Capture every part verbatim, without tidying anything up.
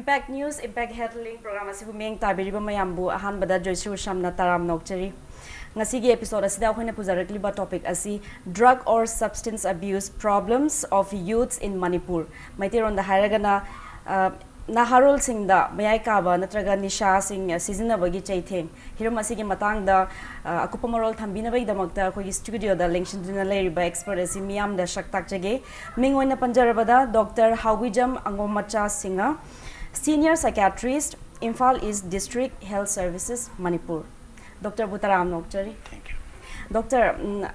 Impact News, Impact Health Link program ꯑꯁꯤꯕꯨ ꯃꯤꯠꯌꯦꯡ ꯇꯥꯕꯤꯔꯤꯕ ꯃꯌꯥꯝꯕꯨ ꯑꯍꯥꯟꯕꯗ ꯖꯣꯏꯁ꯭ꯔꯤ ꯎꯁꯥꯝꯅ ꯇꯔꯥꯝꯅ ꯑꯣꯛꯆꯔꯤ꯫ ꯉꯁꯤꯒꯤ episode ꯑꯁꯤꯗ ꯑꯩꯈꯣꯏꯅ ꯄꯨꯖꯔꯛꯂꯤꯕ topic ꯑꯁꯤ drug or substance abuse problems of youths in Manipur꯫ ꯃꯩꯇꯩꯔꯣꯟꯗ ꯍꯥꯏꯔꯒꯅ, ꯑ, ꯅꯍꯥꯔꯣꯜꯁꯤꯡꯗ ꯃꯌꯥꯏ ꯀꯥꯕ ꯅꯠꯇ꯭ꯔꯒ ꯅꯤꯁꯥꯁꯤꯡ ꯁꯤꯖꯤꯟꯅꯕꯒꯤ ꯆꯩꯊꯦꯡ꯫ ꯍꯤꯔꯝ ꯑꯁꯤꯒꯤ ꯃꯇꯥꯡꯗ, ꯑ, ꯑꯀꯨꯞꯄ ꯃꯔꯣꯜ ꯊꯝꯕꯤꯅꯕꯒꯤꯗꯃꯛꯇ ꯑꯩꯈꯣꯏꯒꯤ studioꯗ ꯂꯦꯡꯁꯤꯟꯗꯨꯅ ꯂꯩꯔꯤꯕ expert ꯑꯁꯤ ꯃꯤꯌꯥꯝꯗ ꯁꯛ ꯇꯥꯛꯆꯒꯦ꯫ ꯃꯤꯡ ꯑꯣꯏꯅ ꯄꯟꯖꯔꯕꯗ, Doctor ꯍꯥꯎꯕꯤꯖꯝ ꯑꯉꯣꯝꯃꯆꯥ Singh, Senior Psychiatrist, Imphal East District Health Services, Manipur꯫ Doctorꯕꯨ ꯇꯔꯥꯝꯅ ꯑꯣꯛꯆꯔꯤ꯫ Thank you. Doctor, ꯎꯝ,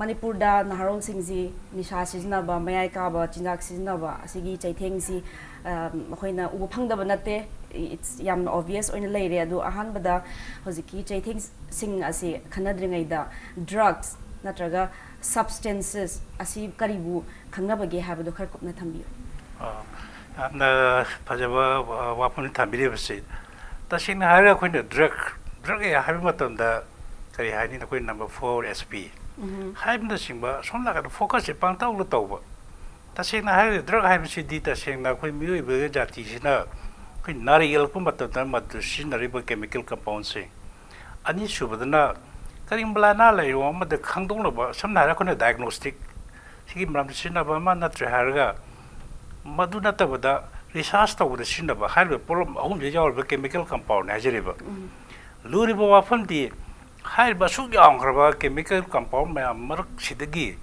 ꯃꯅꯤꯄꯨꯔꯗ ꯅꯍꯥꯔꯣꯜꯁꯤꯡꯁꯤ ꯅꯤꯁꯥ ꯁꯤꯖꯤꯟꯅꯕ, ꯃꯌꯥꯏ ꯀꯥꯕ ꯆꯤꯟꯖꯥꯛ ꯁꯤꯖꯤꯟꯅꯕ ꯑꯁꯤꯒꯤ ꯆꯩꯊꯦꯡꯁꯤ, ꯑ, ꯑꯩꯈꯣꯏꯅ ꯎꯕ ꯐꯪꯗꯕ ꯅꯠꯇꯦ꯫ It's ꯌꯥꯝꯅ obvious ꯑꯣꯏꯅ ꯂꯩꯔꯦ꯫ ꯑꯗꯣ ꯑꯍꯥꯟꯕꯗ ꯍꯧꯖꯤꯛꯀꯤ ꯆꯩꯊꯦꯡꯁꯤꯡ ꯑꯁꯤ ꯈꯟꯅꯗ꯭ꯔꯤꯉꯩꯗ drugs ꯅꯠꯇ꯭ꯔꯒ substances ꯑꯁꯤ ꯀꯔꯤꯕꯨ ꯈꯪꯅꯕꯒꯦ ꯍꯥꯏꯕꯗꯣ ꯈꯔ ꯀꯨꯞꯅ ꯊꯝꯕꯤꯌꯨ꯫ ꯑ, ꯌꯥꯝꯅ ꯐꯖꯕ, ꯑ, ꯋꯥꯐꯝꯅꯤ ꯊꯝꯕꯤꯔꯤꯕꯁꯤ꯫ ꯇꯁꯦꯡꯅ ꯍꯥꯏꯔꯒ ꯑꯩꯈꯣꯏꯅ drug, drug ꯍꯥꯏꯕ ꯃꯇꯝꯗ ꯀꯔꯤ ꯍꯥꯏꯅꯤ, ꯑꯩꯈꯣꯏ number four S P ꯎꯝ꯫ ꯍꯥꯏꯕꯅꯆꯤꯡꯕ ꯑꯁꯣꯝ ꯅꯥꯀꯟꯗ focusꯁꯦ ꯄꯥꯡꯇꯧꯗ ꯇꯧꯕ꯫ ꯇꯁꯦꯡꯅ ꯍꯥꯏꯔꯒꯗꯤ drug ꯍꯥꯏꯕꯁꯤꯗꯤ ꯇꯁꯦꯡꯅ ꯑꯩꯈꯣꯏ ꯃꯤꯑꯣꯏꯕ ꯖꯥꯇꯤꯁꯤꯅ ꯑꯩꯈꯣꯏ ꯅꯥꯔꯛ ꯌꯦꯛꯂꯛꯄ ꯃꯇꯝꯗ ꯃꯗꯨ ꯁꯤꯖꯤꯟꯅꯔꯤꯕ chemical compoundꯁꯤꯡ꯫ ꯑꯅꯤꯁꯨꯕꯗꯅ ꯀꯔꯤꯒꯨꯝꯕ ꯂꯥꯏꯅꯥ ꯂꯩꯔꯨ ꯑꯃꯗ ꯈꯪꯗꯣꯛꯅꯕ, ꯁꯝꯅ ꯍꯥꯏꯔꯒ ꯑꯩꯈꯣꯏꯅ diagnostic ꯁꯤꯒꯤ ꯃꯔꯝꯗ ꯁꯤꯖꯤꯟꯅꯕ ꯑꯃ, ꯅꯠꯇ꯭ꯔꯦ ꯍꯥꯏꯔꯒ ꯃꯗꯨ ꯅꯠꯇꯕꯗ research ꯇꯧꯕꯗ ꯁꯤꯖꯤꯟꯅꯕ ꯍꯥꯏꯔꯤꯕ ꯄꯣꯠꯂꯝ ꯑꯍꯨꯝꯁꯤ ꯌꯥꯎꯔꯤꯕ chemical compoundꯅꯤ ꯍꯥꯏꯖꯔꯤꯕ꯫ ꯎꯝ꯫ ꯂꯨꯔꯤꯕ ꯋꯥꯐꯝꯗꯤ ꯍꯥꯏꯔꯤꯕ ꯑꯁꯨꯛ ꯌꯥꯝꯈ꯭ꯔꯕ chemical compound ꯃꯌꯥꯝ ꯃꯔꯛꯁꯤꯗꯒꯤ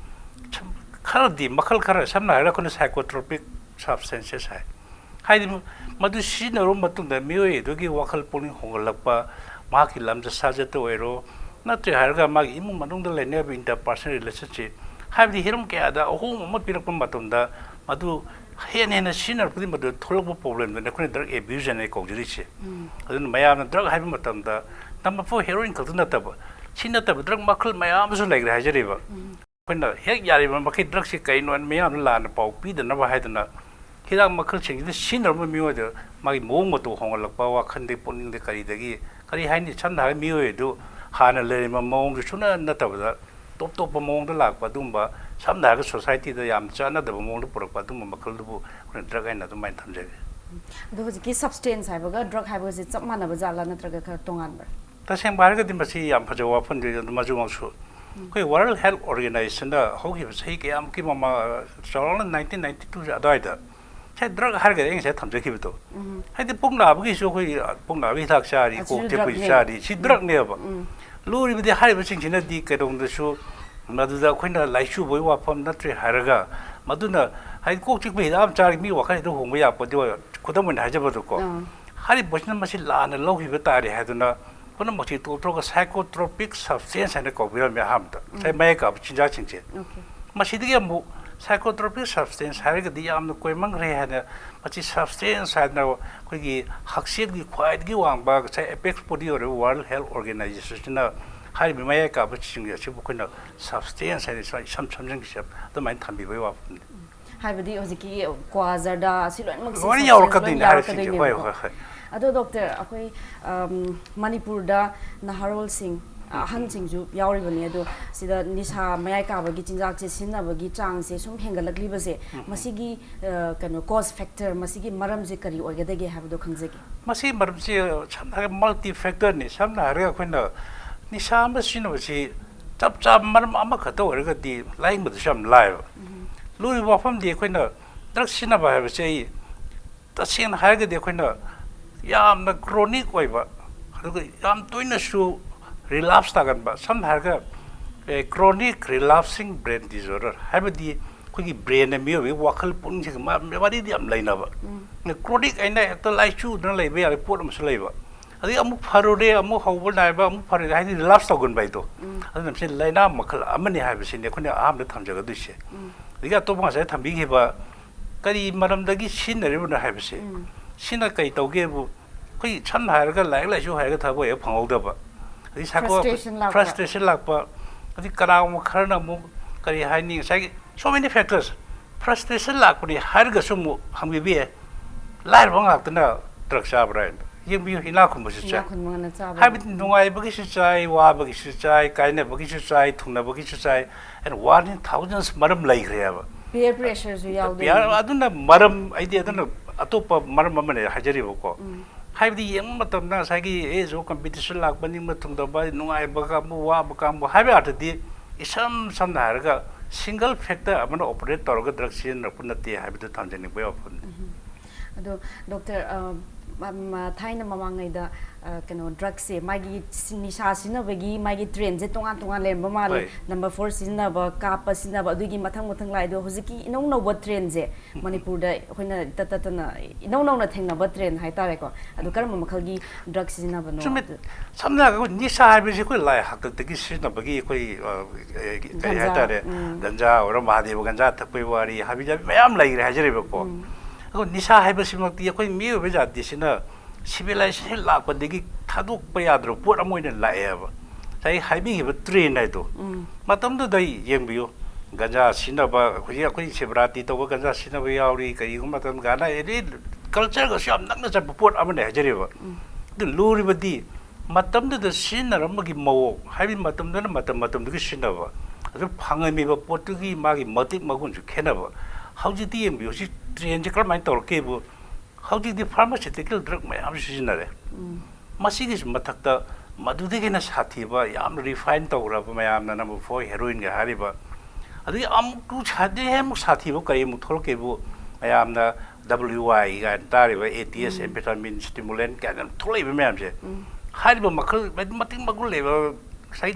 ꯁꯝ-, ꯈꯔꯗꯤ, ꯃꯈꯜ ꯈꯔ, ꯁꯝꯅ ꯍꯥꯏꯔꯒ ꯑꯩꯈꯣꯏꯅ psychotropic substances ꯍꯥꯏ꯫ ꯍꯥꯏꯗꯤ ꯃ-, ꯃꯗꯨ ꯁꯤꯖꯤꯟꯅꯔꯕ ꯃꯇꯨꯡꯗ ꯃꯤꯑꯣꯏ ꯑꯗꯨꯒꯤ ꯋꯥꯈꯜ ꯄꯨꯛꯅꯤꯡ ꯍꯣꯡꯍꯜꯂꯛꯄ, ꯃꯍꯥꯛꯀꯤ ꯂꯝꯆꯠ ꯁꯥꯖꯠꯇ ꯑꯣꯏꯔꯣ, ꯅꯠꯇ꯭ꯔꯦ ꯍꯥꯏꯔꯒ ꯃꯥꯒꯤ ꯏꯃꯨꯡ ꯃꯅꯨꯡꯗ ꯂꯩꯅꯔꯤꯕ interpersonal relationship, ꯍꯥꯏꯕꯗꯤ ꯍꯤꯔꯝ ꯀꯌꯥꯗ ꯑꯍꯣꯡꯕ ꯑꯃ ꯄꯤꯔꯛꯄ ꯃꯇꯝꯗ ꯃꯗꯨ ꯍꯦꯟꯅ ꯍꯦꯟꯅ ꯁꯤꯖꯤꯟꯅꯔꯛꯄꯗꯤ ꯃꯗꯨ ꯊꯣꯛꯂꯛꯄ problemꯗꯨꯅꯤ ꯑꯩꯈꯣꯏꯅ drug abuse ꯍꯥꯏꯅ ꯀꯧꯖꯔꯤꯁꯦ꯫ ꯎꯝ꯫ ꯑꯗꯨꯅ ꯃꯌꯥꯝꯅ drug ꯍꯥꯏꯕ ꯃꯇꯝꯗ number four heroin ꯈꯛꯇ ꯅꯠꯇꯕ, ꯁꯤ ꯅꯠꯇꯕ drug ꯃꯈꯜ ꯃꯌꯥꯝ ꯑꯃꯁꯨ ꯂꯩꯈ꯭ꯔꯦ ꯍꯥꯏꯖꯔꯤꯕ꯫ ꯎꯝ꯫ ꯑꯩꯈꯣꯏꯅ ꯍꯦꯛ ꯌꯥꯔꯤꯕ ꯃꯈꯩ drugꯁꯤ ꯀꯔꯤꯅꯣ ꯍꯥꯏꯅ ꯃꯤꯌꯥꯝꯗ ꯂꯥꯟꯅ ꯄꯥꯎ ꯄꯤꯗꯅꯕ ꯍꯥꯏꯗꯅ ꯍꯤꯗꯥꯛ ꯃꯈꯜꯁꯤꯡꯁꯤꯗ ꯁꯤꯖꯤꯟꯅꯔꯝꯕ ꯃꯤꯑꯣꯏꯗ ꯃꯥꯒꯤ ꯃꯑꯣꯡ ꯃꯇꯧ ꯍꯣꯡꯍꯜꯂꯛꯄ, ꯋꯥꯈꯜꯗꯒꯤ, ꯄꯨꯛꯅꯤꯡꯗ, ꯀꯔꯤꯗꯒꯤ, ꯀꯔꯤ ꯍꯥꯏꯅꯤ, ꯁꯝꯅ ꯍꯥꯏꯔꯒ ꯃꯤꯑꯣꯏ ꯑꯗꯨ ꯍꯥꯟꯅ ꯂꯩꯔꯝꯕ ꯃꯑꯣꯡꯗꯨ ꯁꯨꯅ ꯅꯠꯇꯕꯗ ꯇꯣꯞ ꯇꯣꯞꯄ ꯃꯑꯣꯡꯗ ꯂꯥꯛꯄ, ꯑꯗꯨꯒꯨꯝꯕ, ꯁꯝꯅ ꯍꯥꯏꯔꯒ societyꯗ ꯌꯥꯝ ꯆꯥꯟꯅꯗꯕ ꯃꯑꯣꯡꯗ ꯄꯨꯔꯛꯄ, ꯑꯗꯨꯒꯨꯝꯕ ꯃꯈꯜꯗꯨꯕꯨ ꯑꯩꯈꯣꯏꯅ drug ꯍꯥꯏꯅ ꯑꯗꯨꯃꯥꯏꯅ ꯊꯝꯖꯒꯦ꯫ ꯑꯗꯣ ꯍꯧꯖꯤꯛꯀꯤ substance ꯍꯥꯏꯕꯒ drug ꯍꯥꯏꯕꯒꯁꯦ ꯆꯞ ꯃꯥꯟꯅꯕ ꯖꯥꯠꯂꯥ ꯅꯠꯇ꯭ꯔꯒ ꯈꯔ ꯇꯣꯉꯥꯟꯕ꯭ꯔꯥ? ꯇꯁꯦꯡꯕ ꯍꯥꯏꯔꯒꯗꯤ ꯃꯁꯤ ꯌꯥꯝ ꯐꯖꯕ ꯋꯥꯐꯝꯅꯤ꯫ ꯑꯗꯨ ꯃꯗꯨꯃꯛꯁꯨ ꯑꯩꯈꯣꯏ World Health Organizationꯗ ꯍꯧꯈꯤꯕ ꯆꯍꯤ ꯀꯌꯥꯃꯨꯛꯀꯤ ꯃꯃꯥꯡ, ꯆꯥꯎꯔꯥꯛꯅ nineteen ninety two ꯑꯗꯨꯋꯥꯏꯗ, ꯉꯁꯥꯏ drug ꯍꯥꯏꯔꯒꯗꯤ ꯑꯩ ꯉꯁꯥꯏ ꯊꯝꯖꯈꯤꯕꯗꯣ, ꯍꯥꯏꯗꯤ ꯄꯨꯛ ꯅꯥꯕꯒꯤꯁꯨ ꯑꯩꯈꯣꯏ ꯄꯨꯛ ꯅꯥꯕꯒꯤ ꯍꯤꯗꯥꯛ ꯆꯥꯔꯤ, ꯑꯁꯤꯁꯨ ꯀꯣꯛ ꯇꯦꯛꯄꯒꯤ drugꯅꯦ꯫ ꯆꯥꯔꯤ, ꯁꯤ drugꯅꯦꯕ꯫ ꯂꯨꯔꯤꯕꯗꯤ ꯍꯥꯏꯔꯤꯕꯁꯤꯡꯁꯤꯅꯗꯤ ꯀꯩꯗꯧꯅꯨꯡꯗꯁꯨ ꯃꯗꯨꯗ ꯑꯩꯈꯣꯏꯅ ꯂꯥꯏꯆꯨꯕꯒꯤ ꯋꯥꯐꯝ ꯅꯠꯇ꯭ꯔꯦ ꯍꯥꯏꯔꯒ, ꯃꯗꯨꯅ ꯍꯥꯏꯗꯤ ꯀꯣꯛ ꯆꯤꯛꯄ ꯍꯤꯗꯥꯛ ꯑꯃ ꯆꯥꯔꯒ ꯃꯤ ꯋꯥꯈꯜ ꯍꯦꯛꯇ ꯍꯣꯡꯕ ꯌꯥꯄꯣꯠꯇꯦ꯫ ꯈꯨꯗꯝ ꯑꯣꯏꯅ ꯍꯥꯏꯖꯕꯗꯀꯣ, ꯑꯥ꯫ ꯍꯥꯏꯔꯤꯕꯁꯤꯅ ꯃꯁꯤ ꯂꯥꯟꯅ ꯂꯧꯈꯤꯕ ꯇꯥꯔꯦ ꯍꯥꯏꯗꯨꯅ ꯄꯨꯝꯅꯃꯛꯁꯤ ꯇꯣꯛꯊꯣꯛꯑꯒ psychotropic substance ꯍꯥꯏꯅ ꯀꯧꯕꯤꯔꯝꯃꯦ ꯑꯍꯥꯟꯕꯗ, ꯉꯁꯥꯏ ꯃꯌꯥꯏ ꯀꯥꯕ ꯆꯤꯟꯖꯥꯛꯁꯤꯡꯁꯦ꯫ Okay. ꯃꯁꯤꯗꯒꯤ ꯑꯃꯨꯛ psychotropic substance ꯍꯥꯏꯔꯒꯗꯤ ꯌꯥꯝꯅ ꯀꯣꯏꯃꯟꯈ꯭ꯔꯦ ꯍꯥꯏꯅ, ꯃꯁꯤ substance ꯍꯥꯏꯗꯅ ꯑꯩꯈꯣꯏꯒꯤ ꯍꯛꯁꯦꯜꯒꯤ ꯈ꯭ꯋꯥꯏꯗꯒꯤ ꯋꯥꯡꯕ ꯉꯁꯥꯏ apex body ꯑꯣꯏꯔꯤꯕ World Health Organizationꯅ ꯍꯥꯏꯔꯤꯕ ꯃꯌꯥꯏ ꯀꯥꯕꯁꯤꯡ ꯑꯁꯤꯕꯨ ꯑꯩꯈꯣꯏꯅ substance ꯍꯥꯏꯅ ꯏꯁꯝ ꯁꯝꯖꯤꯟꯈꯤꯁꯦ, ꯑꯗꯨꯃꯥꯏꯅ ꯊꯝꯕꯤꯕꯒꯤ ꯋꯥꯐꯝꯅꯤ꯫ ꯍꯥꯏꯕꯗꯤ ꯍꯧꯖꯤꯛꯀꯤ ꯀ꯭ꯋꯥ, ꯖꯔꯗꯥ, ꯑꯁꯤ ꯂꯣꯏꯅꯃꯛꯁꯦ ꯂꯣꯏꯅ substance ꯌꯥꯎꯔꯛꯀꯗꯣꯏꯅꯦ ꯂꯣꯏꯅ ꯍꯥꯏꯔꯤꯁꯤꯡꯁꯦ꯫ ꯍꯣꯏ, ꯌꯥꯎꯔꯛꯀꯗꯣꯏꯅꯦꯕꯀꯣ꯫ ꯍꯣꯏ, ꯍꯣꯏ꯫ ꯑꯗꯣ doctor, ꯑꯩꯈꯣꯏ, ꯑꯝ, ꯃꯅꯤꯄꯨꯔꯗ ꯅꯍꯥꯔꯣꯜꯁꯤꯡ, ꯑꯍꯟꯁꯤꯡꯁꯨ ꯌꯥꯎꯔꯤꯕꯅꯤ꯫ ꯑꯗꯣ ꯁꯤꯗ ꯅꯤꯁꯥ ꯃꯌꯥꯏ ꯀꯥꯕꯒꯤ ꯆꯤꯟꯖꯥꯛꯁꯦ ꯁꯤꯖꯤꯟꯅꯕꯒꯤ ꯆꯥꯡꯁꯦ ꯁꯨꯝ ꯍꯦꯟꯒꯠꯂꯛꯂꯤꯕꯁꯦ, ꯃꯁꯤꯒꯤ, ꯑ, ꯀꯩꯅꯣ, cause factor, ꯃꯁꯤꯒꯤ ꯃꯔꯝꯁꯦ ꯀꯔꯤ ꯑꯣꯏꯒꯗꯒꯦ ꯍꯥꯏꯕꯗꯣ ꯈꯪꯖꯒꯦ꯫ ꯃꯁꯤ ꯃꯔꯝꯁꯤ ꯁꯝꯅ ꯍꯥꯏꯔꯒ multi factorꯅꯤ꯫ ꯁꯝꯅ ꯍꯥꯏꯔꯒ ꯑꯩꯈꯣꯏꯅ ꯅꯤꯁꯥ ꯑꯃ ꯁꯤꯖꯤꯟꯅꯕꯁꯤ ꯆꯞ ꯆꯥꯕ ꯃꯔꯝ ꯑꯃꯈꯛꯇ ꯑꯣꯏꯔꯒꯗꯤ ꯂꯥꯏꯌꯦꯡꯕꯗꯁꯨ ꯌꯥꯝ ꯂꯥꯏꯕ꯫ ꯂꯨꯔꯤꯕ ꯋꯥꯐꯝꯗꯤ ꯑꯩꯈꯣꯏꯅ drug ꯁꯤꯖꯤꯟꯅꯕ ꯍꯥꯏꯕꯁꯦ, ꯑꯩ ꯇꯁꯦꯡꯅ ꯍꯥꯏꯔꯒꯗꯤ ꯑꯩꯈꯣꯏꯅ ꯌꯥꯝꯅ chronic ꯑꯣꯏꯕ, ꯑꯗꯨꯒ ꯌꯥꯝ ꯇꯣꯏꯅꯁꯨ relapse ꯇꯥꯒꯟꯕ, ꯁꯝꯅ ꯍꯥꯏꯔꯒ, ꯑꯦ, chronic relapsing brain disorder ꯍꯥꯏꯕꯗꯤ ꯑꯩꯈꯣꯏꯒꯤ brainꯅ ꯃꯤꯑꯣꯏꯕꯒꯤ ꯋꯥꯈꯜ ꯄꯨꯛꯅꯤꯡꯁꯤꯡ ꯃ-, ꯃꯔꯤꯗꯤ ꯌꯥꯝ ꯂꯩꯅꯕ꯫ Chronic ꯑꯩꯅ ꯍꯦꯛꯇ ꯂꯥꯏꯆꯨꯗꯅ ꯂꯩꯕ ꯌꯥꯕ ꯄꯣꯠ ꯑꯃꯁꯨ ꯂꯩꯕ꯫ ꯑꯗꯩ ꯑꯃꯨꯛ ꯐꯔꯨꯔꯦ, ꯑꯃꯨꯛ ꯍꯧꯕ ꯅꯥꯏꯕ, ꯑꯃꯨꯛ ꯐꯔꯨꯔꯦ, ꯍꯥꯏꯗꯤ relapse ꯇꯧꯒꯟꯕ ꯍꯥꯏꯗꯣ꯫ ꯑꯗꯨꯅ ꯃꯁꯤ ꯂꯥꯏꯅꯥ ꯃꯈꯜ ꯑꯃꯅꯤ ꯍꯥꯏꯕꯁꯤꯅꯤ ꯑꯩꯈꯣꯏꯅ ꯑꯍꯥꯟꯕꯗ ꯊꯝꯖꯒꯗꯣꯏꯁꯦ꯫ ꯑꯗꯒꯤ ꯑꯇꯣꯞꯄ ꯉꯁꯥꯏ ꯊꯝꯕꯤꯈꯤꯕ ꯀꯔꯤ ꯃꯔꯝꯗꯒꯤ ꯁꯤꯖꯤꯟꯅꯔꯤꯕꯅꯣ ꯍꯥꯏꯕꯁꯦ, ꯁꯤꯅ ꯀꯩ ꯇꯧꯒꯦꯕꯨ, ꯑꯩꯈꯣꯏ ꯁꯝꯅ ꯍꯥꯏꯔꯒ ꯂꯥꯏꯔꯤꯛ ꯂꯥꯏꯁꯨ ꯍꯩꯔꯒ ꯊꯕꯛ ꯍꯦꯛ ꯐꯪꯍꯧꯗꯕ, ꯑꯗꯩ psycho-, Frustration ꯂꯥꯛꯄ꯫ Frustration ꯂꯥꯛꯄ, ꯑꯗꯩ ꯀꯅꯥꯒꯨꯝꯕ ꯈꯔꯅ ꯑꯃꯨꯛ ꯀꯔꯤ ꯍꯥꯏꯅꯤ, ꯉꯁꯥꯏꯒꯤ so many factors, frustration ꯂꯥꯛꯄꯅꯤ ꯍꯥꯏꯔꯒꯁꯨ ꯑꯃꯨꯛ ꯍꯪꯕꯤꯕ ꯌꯥꯏ, ꯂꯥꯏꯔꯕ ꯉꯥꯛꯇꯅ drug ꯆꯥꯕ꯭ꯔꯥ ꯍꯥꯏꯅ꯫ ꯌꯦꯡꯕꯤꯌꯨ, ꯏꯅꯥꯛ ꯈꯨꯟꯕꯁꯨ ꯆꯥꯏ꯫ ꯏꯅꯥꯛ ꯈꯨꯟꯕ ꯉꯥꯛꯅ ꯆꯥꯕ꯫ ꯍꯥꯏꯕꯗꯤ ꯅꯨꯡꯉꯥꯏꯕꯒꯤꯁꯨ ꯆꯥꯏ, ꯋꯥꯕꯒꯤꯁꯨ ꯆꯥꯏ, ꯀꯥꯏꯅꯕꯒꯤꯁꯨ ꯆꯥꯏ, ꯊꯨꯡꯅꯕꯒꯤꯁꯨ ꯆꯥꯏ, and one in thousands ꯃꯔꯝ ꯂꯩꯈ꯭ꯔꯦꯕ꯫ Peer pressureꯁꯨ ꯌꯥꯎꯗꯣꯏꯅꯤ꯫ Peer, ꯑꯗꯨꯅ ꯃꯔꯝ, ꯑꯩꯗꯤ ꯑꯗꯨꯅ ꯑꯇꯣꯞꯄ ꯃꯔꯝ ꯑꯃꯅꯦ ꯍꯥꯏꯖꯔꯤꯕꯀꯣ꯫ ꯍꯥꯏꯕꯗꯤ ꯌꯦꯡꯕ ꯃꯇꯝꯗ ꯉꯁꯥꯏꯒꯤ age of competition ꯂꯥꯛꯄ, ꯅꯤꯡꯕ ꯊꯨꯡꯗꯕ, ꯅꯨꯡꯉꯥꯏꯕ ꯀꯥꯡꯕꯨ, ꯋꯥꯕ ꯀꯥꯡꯕꯨ ꯍꯥꯏꯕ ꯑꯥꯔꯊꯗꯤ ꯏꯁꯝ ꯁꯝꯅ ꯍꯥꯏꯔꯒ single factor ꯑꯃꯅ operate ꯇꯧꯔꯒ drug ꯁꯤꯖꯤꯟꯅꯔꯛꯄ ꯅꯠꯇꯦ ꯍꯥꯏꯕꯗꯨ ꯊꯝꯖꯅꯤꯡꯕꯒꯤ ꯋꯥꯐꯝꯅꯤ꯫ ꯑꯗꯣ ꯗꯣꯛꯇꯔ, ꯑ, ꯃ- ꯃ- ꯊꯥꯏꯅ ꯃꯃꯥꯡꯉꯩꯗ, ꯑ, ꯀꯩꯅꯣ, ꯗ꯭ꯔꯛꯁꯦ, ꯃꯥꯒꯤ ꯁꯤ- ꯅꯤꯁꯥ ꯁꯤꯖꯤꯟꯅꯕꯒꯤ ꯃꯥꯒꯤ ꯇ꯭ꯔꯦꯟꯁꯦ ꯇꯣꯉꯥꯟ ꯇꯣꯉꯥꯟ ꯂꯩꯔꯝꯕ ꯃꯥꯜꯂꯦ꯫ ꯍꯣꯏ꯫ ꯅꯝꯕꯔ ꯐꯣꯔ ꯁꯤꯖꯤꯟꯅꯕ, ꯀꯥꯞꯄ ꯁꯤꯖꯤꯟꯅꯕ, ꯑꯗꯨꯒꯤ ꯃꯊꯪ ꯃꯊꯪ ꯂꯥꯛꯑꯦ꯫ ꯑꯗꯣ ꯍꯧꯖꯤꯛꯀꯤ ꯏꯅꯧ ꯅꯧꯕ ꯇ꯭ꯔꯦꯟꯁꯦ ꯃꯅꯤꯄꯨꯔꯗ ꯑꯩꯈꯣꯏꯅ ꯏꯇꯠ ꯇꯠꯇꯅ ꯏꯅꯧ ꯅꯧꯅ ꯊꯦꯡꯅꯕ ꯇ꯭ꯔꯦꯟ ꯍꯥꯏꯇꯥꯔꯦꯀꯣ꯫ ꯑꯗꯨ ꯀꯔꯝꯕ ꯃꯈꯜꯒꯤ ꯗ꯭ꯔꯛ ꯁꯤꯖꯤꯟꯅꯕꯅꯣ? ꯆꯨꯝꯃꯦ꯫ ꯑꯗꯨ- ꯁꯝꯅ ꯍꯥꯏꯔꯒ ꯑꯩꯈꯣꯏ ꯅꯤꯁꯥ ꯍꯥꯏꯕꯁꯤ ꯑꯩꯈꯣꯏ ꯂꯥꯏ ꯍꯥꯛꯇꯛꯇꯒꯤ ꯁꯤꯖꯤꯟꯅꯕꯒꯤ ꯑꯩꯈꯣꯏ, ꯑ, ꯑꯦ, ꯀꯔꯤ ꯒꯟꯖꯥ, ꯍꯥꯏꯇꯥꯔꯦ, ꯎꯝ꯫ ꯒꯟꯖꯥ ꯑꯣꯏꯔꯣ, ꯃꯍꯥꯗꯦꯕ ꯒꯟꯖꯥ ꯊꯛꯄꯒꯤ ꯋꯥꯔꯤ ꯍꯥꯏꯕ ꯃꯌꯥꯝ ꯂꯩꯈ꯭ꯔꯦ ꯍꯥꯏꯖꯔꯤꯕꯀꯣ꯫ ꯑꯗꯣ ꯅꯤꯁꯥ ꯍꯥꯏꯕꯁꯤꯃꯛꯇꯤ ꯑꯩꯈꯣꯏ ꯃꯤꯑꯣꯏꯕ ꯖꯥꯇꯤꯁꯤꯅ civilization ꯂꯥꯛꯄꯗꯒꯤ ꯊꯥꯗꯣꯛꯄ ꯌꯥꯗ꯭ꯔꯕ ꯄꯣꯠ ꯑꯃ ꯑꯣꯏꯅ ꯂꯥꯛꯑꯦꯕ꯫ ꯉꯁꯥꯏ ꯍꯥꯏꯕꯤꯈꯤꯕ ꯇ꯭ꯔꯦꯟ ꯍꯥꯏꯗꯣ, ꯃꯇꯝꯗꯨꯗ ꯌꯦꯡꯕꯤꯌꯨ, ꯒꯟꯖꯥ ꯁꯤꯖꯤꯟꯅꯕ, ꯍꯧꯖꯤꯛ ꯑꯩꯈꯣꯏ ꯁꯤꯕꯔꯥꯇꯤ ꯇꯧꯕ ꯒꯟꯖꯥ ꯁꯤꯖꯤꯟꯅꯕ ꯌꯥꯎꯔꯤ, ꯀꯔꯤꯒꯨꯝꯕ ꯃꯇꯝꯗ ꯒꯟꯖꯥ, ꯑꯦꯅꯤ culture ꯒꯁꯨ ꯌꯥꯝ ꯅꯛꯅ ꯆꯠꯄ ꯄꯣꯠ ꯑꯃꯅꯦ ꯍꯥꯏꯖꯔꯤꯕ꯫ ꯑꯗꯨ ꯂꯨꯔꯤꯕꯗꯤ ꯃꯇꯝꯗꯨꯗ ꯁꯤꯖꯤꯟꯅꯔꯝꯕꯒꯤ ꯃꯑꯣꯡ, ꯍꯥꯏꯕꯗꯤ ꯃꯇꯝꯗꯨꯅ ꯃꯇꯝ ꯃꯇꯝꯗꯨꯒꯤ ꯁꯤꯖꯤꯟꯅꯕ, ꯑꯗꯨ ꯐꯪꯉꯝꯃꯤꯕ ꯄꯣꯠꯇꯨꯒꯤ ꯃꯥꯒꯤ ꯃꯇꯤꯛ ꯃꯒꯨꯟꯁꯨ ꯈꯦꯠꯅꯕ꯫ ꯍꯧꯖꯤꯛꯇꯤ ꯌꯦꯡꯕꯤꯌꯨ, ꯍꯧꯖꯤꯛ ꯇ꯭ꯔꯦꯟꯁꯦ ꯀꯔꯝꯍꯥꯏꯅ ꯇꯧꯔꯛꯀꯦꯕꯨ, ꯍꯧꯖꯤꯛꯇꯤ pharmaceutical drug ꯃꯌꯥꯝ ꯁꯤꯖꯤꯟꯅꯔꯦ꯫ ꯃꯁꯤꯒꯤꯁꯨ ꯃꯊꯛꯇ ꯃꯗꯨꯗꯒꯤ ꯍꯦꯟꯅ ꯁꯥꯊꯤꯕ, ꯌꯥꯝꯅ refine ꯇꯧꯈ꯭ꯔꯕ, ꯃꯌꯥꯝꯅ number four heroin ꯒ ꯍꯥꯏꯔꯤꯕ, ꯑꯗꯨꯒꯤ ꯑꯃꯨꯛ ꯁꯥꯊꯤ-, ꯍꯦꯟꯅ ꯑꯃꯨꯛ ꯁꯥꯊꯤꯕ ꯀꯔꯤꯃꯨꯛ ꯊꯣꯛꯂꯛꯀꯦꯕꯨ, ꯃꯌꯥꯝꯅ W I ꯀꯥꯏꯅ ꯇꯥꯔꯤꯕ, A T S, amphetamine stimulant ꯀꯥꯏꯅ ꯊꯣꯛꯂꯛꯏꯕ ꯃꯌꯥꯝꯁꯦ, ꯍꯥꯏꯔꯤꯕ ꯃꯈꯜ ꯃꯇꯤꯛ ꯃꯒꯨꯟ ꯂꯩꯕ ꯉꯁꯥꯏ,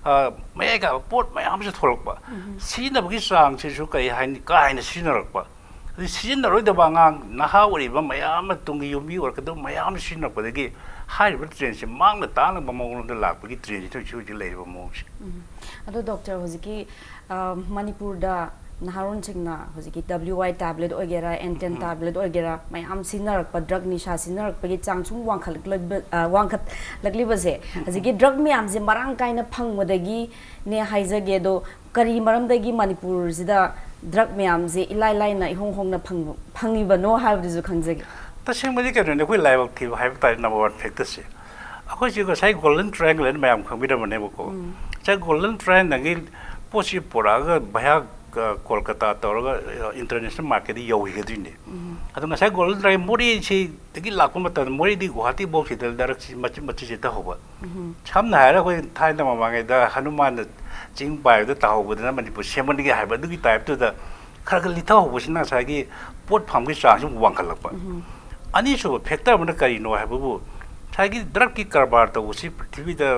ꯑ, ꯃꯌꯥꯏ ꯀꯥꯕ ꯄꯣꯠ ꯃꯌꯥꯝ ꯑꯃꯁꯨ ꯊꯣꯛꯂꯛꯄ, ꯁꯤꯖꯤꯟꯅꯕꯒꯤ ꯆꯥꯡꯁꯤꯁꯨ ꯀꯔꯤ ꯍꯥꯏꯅꯤ, ꯀꯥ ꯍꯦꯟꯅ ꯁꯤꯖꯤꯟꯅꯔꯛꯄ, ꯑꯗꯩ ꯁꯤꯖꯤꯟꯅꯔꯣꯏꯗꯕ ꯑꯉꯥꯡ, ꯅꯍꯥ ꯑꯣꯏꯔꯤꯕ ꯃꯌꯥꯝ ꯑꯃ, ꯇꯨꯡꯒꯤ ꯌꯨꯝꯕꯤ ꯑꯣꯏꯔꯛꯀꯗꯕ ꯃꯌꯥꯝ ꯑꯃ ꯁꯤꯖꯤꯟꯅꯔꯛꯄꯗꯒꯤ ꯍꯥꯏꯔꯤꯕ ꯇ꯭ꯔꯦꯟꯁꯦ ꯃꯥꯡꯅ ꯇꯥꯛꯅꯕ ꯃꯑꯣꯡꯗ ꯂꯥꯛꯄꯒꯤ ꯇ꯭ꯔꯦꯟꯁꯤꯗ ꯍꯧꯖꯤꯛ ꯍꯧꯖꯤꯛ ꯂꯩꯔꯤꯕ ꯃꯑꯣꯡꯁꯦ꯫ ꯑꯗꯣ ꯗꯣꯛꯇꯔ, ꯍꯧꯖꯤꯛꯀꯤ, ꯑ, ꯃꯅꯤꯄꯨꯔꯗ ꯅꯍꯥꯔꯣꯟꯁꯤꯡꯅ ꯍꯧꯖꯤꯛꯀꯤ W I tablet ꯑꯣꯏꯒꯦꯔꯥ, N ten tablet ꯑꯣꯏꯒꯦꯔꯥ, ꯃꯌꯥꯝ ꯁꯤꯖꯤꯟꯅꯔꯛꯄ, ꯗ꯭ꯔꯒ ꯅꯤꯁꯥ ꯁꯤꯖꯤꯟꯅꯔꯛꯄꯒꯤ ꯆꯥꯡ ꯁꯨꯝ ꯋꯥꯡꯈꯠꯂꯛꯂꯤꯕ-, ꯑ, ꯋꯥꯡꯈꯠꯂꯛꯂꯤꯕꯁꯦ, ꯍꯧꯖꯤꯛꯀꯤ ꯗ꯭ꯔꯒ ꯃꯌꯥꯝꯁꯦ ꯃꯔꯥꯡ ꯀꯥꯏꯅ ꯐꯪꯕꯗꯒꯤꯅꯦ ꯍꯥꯏꯖꯒꯦ꯫ ꯑꯗꯣ ꯀꯔꯤ ꯃꯔꯝꯗꯒꯤ ꯃꯅꯤꯄꯨꯔꯁꯤꯗ ꯗ꯭ꯔꯒ ꯃꯌꯥꯝꯁꯦ ꯏꯂꯥꯏ ꯂꯥꯏꯅ ꯏꯍꯣꯡ ꯍꯣꯡꯅ ꯐꯪꯕ-, ꯐꯪꯉꯤꯕꯅꯣ ꯍꯥꯏꯕꯗꯨꯁꯨ ꯈꯪꯖꯒꯦ꯫ ꯇꯁꯦꯡꯕꯗꯤ ꯀꯩꯅꯣꯅꯤ, ꯑꯩꯈꯣꯏ ꯂꯥꯏꯕꯛ ꯊꯤꯕ ꯍꯥꯏꯕ ꯇꯥꯔꯦ, number one factor ꯁꯦ꯫ ꯑꯩꯈꯣꯏꯁꯤ ꯉꯁꯥꯏ Golden Triangle ꯍꯥꯏꯅ ꯃꯌꯥꯝ ꯈꯪꯕꯤꯔꯝꯃꯅꯦꯕꯀꯣ꯫ ꯉꯁꯥꯏ Golden Triangle ꯗꯒꯤ ꯄꯣꯠꯁꯤ ꯄꯨꯔꯛꯑꯒ ꯚꯌꯥ ꯀꯣꯜꯀꯇꯥ ꯇꯧꯔꯒ ꯏꯟꯇꯔꯅꯦꯁꯅꯦꯜ ꯃꯥꯔꯀꯦꯠꯇ ꯌꯧꯈꯤꯒꯗꯣꯏꯅꯦ꯫ ꯑꯗꯣ ꯉꯁꯥꯏ ꯒꯣꯜꯗꯟ ꯇ꯭ꯔꯥꯏꯒꯜ ꯃꯣꯔꯦꯁꯤꯗꯒꯤ ꯂꯥꯛꯄ ꯃꯇꯝꯗ ꯃꯣꯔꯦꯗꯒꯤ ꯒꯨꯋꯥꯍꯥꯇꯤ ꯐꯥꯎꯁꯤꯗ ꯗ꯭ꯔꯒꯁꯤ ꯃꯆꯤꯠ ꯃꯆꯤꯠꯁꯤ ꯊꯧꯍꯧꯕ꯫ ꯁꯝꯅ ꯍꯥꯏꯔꯒ ꯑꯩꯈꯣꯏ ꯊꯥꯏꯅ ꯃꯃꯥꯡꯉꯩꯗ ꯍꯅꯨꯃꯥꯟꯅ ꯆꯤꯡ ꯄꯥꯏꯕꯗ ꯇꯥꯍꯧꯕꯗꯅ ꯃꯅꯤꯄꯨꯔ ꯁꯦꯝꯒꯠꯅꯤꯡꯉꯦ ꯍꯥꯏꯕ ꯑꯗꯨꯒꯤ ꯇꯥꯏꯞꯇꯨꯗ ꯈꯔ ꯈꯔ ꯂꯤꯊꯍꯧꯕꯁꯤꯅ ꯉꯁꯥꯏꯒꯤ ꯄꯣꯠ ꯐꯪꯕꯒꯤ ꯆꯥꯡꯁꯤ ꯑꯃꯨꯛ ꯋꯥꯡꯈꯠꯂꯛꯄ꯫ ꯑꯅꯤꯁꯨꯕ ꯐꯦꯛꯇꯔ ꯑꯃꯅ ꯀꯔꯤꯅꯣ ꯍꯥꯏꯕꯕꯨ ꯉꯁꯥꯏꯒꯤ ꯗ꯭ꯔꯒꯀꯤ ꯀꯔꯕꯥꯔ ꯇꯧꯕꯁꯤ ꯄ꯭ꯔꯤꯊꯤꯕꯤꯗ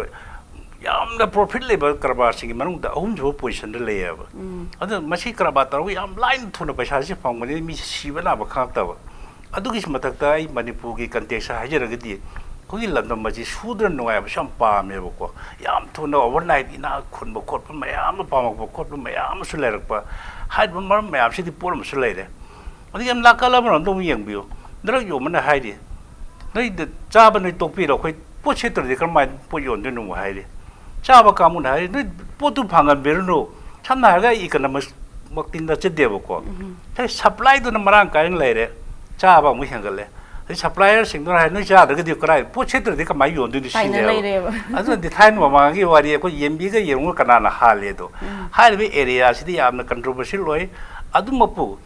ꯌꯥꯝꯅ ꯄ꯭ꯔꯣꯐꯤꯠ ꯂꯩꯕ ꯀꯔꯕꯥꯔꯁꯤꯡꯒꯤ ꯃꯅꯨꯡꯗ ꯑꯍꯨꯝꯁꯨꯕ ꯄꯣꯖꯤꯁꯟꯗ ꯂꯩꯌꯦꯕ꯫ ꯑꯗꯨꯅ ꯃꯁꯤ ꯀꯔꯕꯥꯔ ꯇꯧꯔꯒ ꯌꯥꯝ ꯂꯥꯏꯅ ꯊꯨꯅ ꯄꯩꯁꯥꯁꯤ ꯐꯪꯕꯅꯤꯅ ꯃꯤꯁꯦ ꯁꯤꯕ ꯅꯥꯕ ꯈꯪꯉꯛꯇꯕ꯫ ꯑꯗꯨꯒꯤ ꯃꯊꯛꯇ ꯑꯩ ꯃꯅꯤꯄꯨꯔꯒꯤ ꯀꯟꯇꯦꯛꯁꯇ ꯍꯥꯏꯖꯔꯒꯗꯤ ꯑꯩꯈꯣꯏꯒꯤ ꯂꯝꯗꯝ ꯑꯁꯤ ꯁꯨꯗꯅ ꯅꯨꯡꯉꯥꯏꯕꯁꯨ ꯌꯥꯝ ꯄꯥꯝꯃꯦꯕꯀꯣ꯫ ꯌꯥꯝ ꯊꯨꯅ ꯑꯣꯚꯔꯅꯥꯏꯠ ꯏꯅꯥꯛ ꯈꯨꯟꯕ ꯈꯣꯠꯄ ꯃꯌꯥꯝ ꯑꯃ ꯄꯥꯝꯃꯛꯄ ꯈꯣꯠꯄ ꯃꯌꯥꯝ ꯑꯃꯁꯨ ꯂꯩꯔꯛꯄ꯫ ꯍꯥꯏꯔꯤꯕ ꯃꯔꯝ ꯃꯌꯥꯝꯁꯤꯗꯤ ꯄꯣꯠ ꯑꯃꯁꯨ ꯂꯩꯔꯦ꯫ ꯑꯗꯒꯤ ꯌꯥꯝ ꯅꯥꯀꯜ ꯑꯃꯔꯣꯝꯗ ꯑꯃꯨꯛ ꯌꯦꯡꯕꯤꯌꯨ, ꯗ꯭ꯔꯒ ꯌꯣꯟꯕꯅ ꯍꯥꯏꯔꯤ, "ꯅꯣꯏ ꯆꯥꯕ ꯅꯣꯏ ꯇꯣꯛꯄꯤꯔꯣ, ꯑꯩꯈꯣꯏ ꯄꯣꯠ ꯁꯤꯠꯇ꯭ꯔꯗꯤ ꯀꯔꯝꯍꯥꯏꯅ ꯄꯣꯠ ꯌꯣꯟꯗꯣꯏꯅꯣ?" ꯑꯃꯨꯛ ꯍꯥꯏꯔꯤ꯫ ꯆꯥꯕ ꯀꯥꯡꯕꯨꯅ ꯍꯥꯏꯔꯤ, "ꯅꯣꯏ ꯄꯣꯠꯇꯨ ꯐꯪꯍꯟꯕꯤꯔꯨꯅꯨ, ꯁꯝꯅ ꯍꯥꯏꯔꯒ ꯑꯩ ꯏꯀꯅꯣꯃꯤꯛꯁꯃꯛꯇꯤ ꯅꯠꯆꯗꯦꯕꯀꯣ꯫ ꯁꯦ, ꯁꯄ꯭ꯂꯥꯏꯗꯨꯅ ꯃꯔꯥꯡ ꯀꯥꯏꯅ ꯂꯩꯔꯦ, ꯆꯥꯕ ꯑꯃꯨꯛ ꯍꯦꯟꯒꯠꯂꯦ꯫ ꯑꯗꯩ ꯁꯄ꯭ꯂꯥꯏꯌꯔꯁꯤꯡꯗꯨꯅ ꯍꯥꯏ, "ꯅꯣꯏ ꯆꯥꯗ꯭ꯔꯒꯗꯤ ꯀꯗꯥꯏ, ꯄꯣꯠ ꯁꯤꯠꯇ꯭ꯔꯗꯤ ꯀꯃꯥꯏꯅ ꯌꯣꯟꯗꯣꯏꯅꯣ?" ꯇꯥꯏꯅ ꯁꯤꯅꯦꯕ꯫ ꯂꯩꯔꯦꯕ꯫ ꯑꯗꯨꯅꯗꯤ ꯊꯥꯏꯅ ꯃꯃꯥꯡꯒꯤ ꯋꯥꯔꯤ, ꯑꯩꯈꯣꯏ ꯌꯦꯟꯕꯤꯒ ꯌꯦꯔꯨꯝꯒ ꯀꯅꯥꯅ ꯍꯥꯜꯂꯦ ꯑꯗꯣ꯫ ꯍꯥꯏꯔꯤꯕ ꯑꯦꯔꯤꯌꯥꯁꯤꯗꯤ ꯌꯥꯝꯅ ꯀꯟꯇ꯭ꯔꯣꯚꯔꯁꯤꯌꯦꯜ ꯑꯣꯏ꯫ ꯑꯗꯨꯃꯛꯄꯨ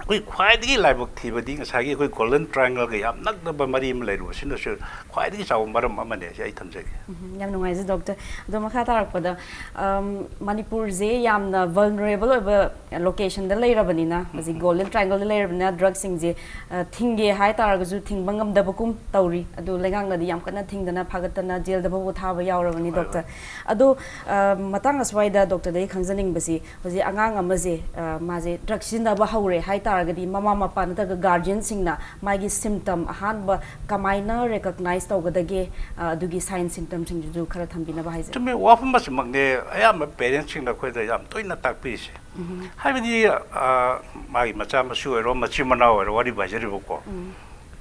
ꯑꯩꯈꯣꯏ ꯈ꯭ꯋꯥꯏꯗꯒꯤ ꯂꯥꯏꯕꯛ ꯊꯤꯕꯗꯤ ꯉꯁꯥꯏꯒꯤ ꯑꯩꯈꯣꯏ ꯒꯣꯜꯗꯟ ꯇ꯭ꯔꯥꯏꯌꯦꯡꯒꯜꯒ ꯌꯥꯝ ꯅꯛꯅꯕ ꯃꯔꯤ ꯑꯃ ꯂꯩꯔꯨꯕꯁꯤꯅꯁꯨ ꯈ꯭ꯋꯥꯏꯗꯒꯤ ꯆꯥꯎꯕ ꯃꯔꯝ ꯑꯃꯅꯦ ꯍꯥꯏꯁꯦ ꯑꯩ ꯊꯝꯖꯒꯦ꯫ ꯎꯝ, ꯌꯥꯝ ꯅꯨꯡꯉꯥꯏꯖꯩ ꯗꯣꯛꯇꯔ꯫ ꯑꯗꯣ ꯃꯈꯥ ꯇꯥꯔꯛꯄꯗ, ꯑꯝ, ꯃꯅꯤꯄꯨꯔꯁꯦ ꯌꯥꯝꯅ ꯚꯜꯅꯔꯦꯕꯜ ꯑꯣꯏꯕ ꯂꯣꯀꯦꯁꯟꯗ ꯂꯩꯔꯕꯅꯤꯅ, ꯍꯧꯖꯤꯛ ꯒꯣꯜꯗꯟ ꯇ꯭ꯔꯥꯏꯌꯦꯡꯒꯜꯗ ꯂꯩꯔꯕꯅꯤꯅ ꯗ꯭ꯔꯒꯁꯤꯡꯁꯦ, ꯑ, ꯊꯤꯡꯒꯦ ꯍꯥꯏ ꯇꯥꯔꯒꯁꯨ ꯊꯤꯡꯕ ꯉꯝꯗꯕꯒꯨꯝ ꯇꯧꯔꯤ꯫ ꯑꯗꯨ ꯂꯩꯉꯥꯛꯅꯗꯤ ꯌꯥꯝ ꯀꯟꯅ ꯊꯤꯡꯗꯅ ꯐꯥꯒꯠꯇꯅ ꯖꯦꯜꯗ ꯐꯥꯎꯕ ꯊꯥꯕ ꯌꯥꯎꯔꯕꯅꯤ ꯍꯣꯏ, ꯗꯣꯛꯇꯔ꯫ ꯍꯣꯏ꯫ ꯑꯗꯣ, ꯑ, ꯃꯇꯥꯡ ꯑꯁ꯭ꯋꯥꯏꯗ ꯗꯣꯛꯇꯔꯗꯒꯤ ꯈꯪꯖꯅꯤꯡꯕꯁꯤ, ꯍꯧꯖꯤꯛ ꯑꯉꯥꯡ ꯑꯃꯁꯦ, ꯑ, ꯃꯥꯁꯦ ꯗ꯭ꯔꯒ ꯁꯤꯖꯤꯟꯅꯕ ꯍꯧꯔꯦ ꯍꯥꯏ ꯇꯥꯔꯒꯗꯤ ꯃꯃꯥ ꯃꯄꯥ ꯅꯠꯇ꯭ꯔꯒ ꯒꯥꯔꯖꯤꯌꯟꯁꯤꯡꯅ ꯃꯥꯒꯤ ꯁꯤꯝꯇꯝ ꯑꯍꯥꯟꯕ ꯀꯃꯥꯏꯅ ꯔꯦꯀꯛꯅꯥꯏꯁ ꯇꯧꯒꯗꯒꯦ, ꯑ, ꯑꯗꯨꯒꯤ ꯁꯥꯏꯟ ꯁꯤꯝꯇꯝꯁꯤꯡꯗꯨꯁꯨ ꯈꯔ ꯊꯝꯕꯤꯅꯕ ꯍꯥꯏꯖꯔꯤ꯫ ꯆꯨꯝꯃꯦ, ꯋꯥꯐꯝ ꯑꯁꯤꯃꯛꯅꯦ ꯑꯌꯥꯝꯕ ꯄꯦꯔꯦꯟꯁꯁꯤꯡꯅ ꯑꯩꯈꯣꯏꯗ ꯌꯥꯝ ꯇꯣꯏꯅ ꯇꯥꯛꯄꯤꯔꯤꯁꯦ꯫ ꯍꯥꯏꯕꯗꯤ, ꯑ, ꯃꯥꯒꯤ ꯃꯆꯥ ꯃꯁꯨ ꯑꯣꯏꯔꯣ, ꯃꯆꯤꯟ ꯃꯅꯥꯎ ꯑꯣꯏꯔꯣ, ꯋꯥꯔꯤꯕꯨ ꯍꯥꯏꯖꯔꯤꯕꯀꯣ꯫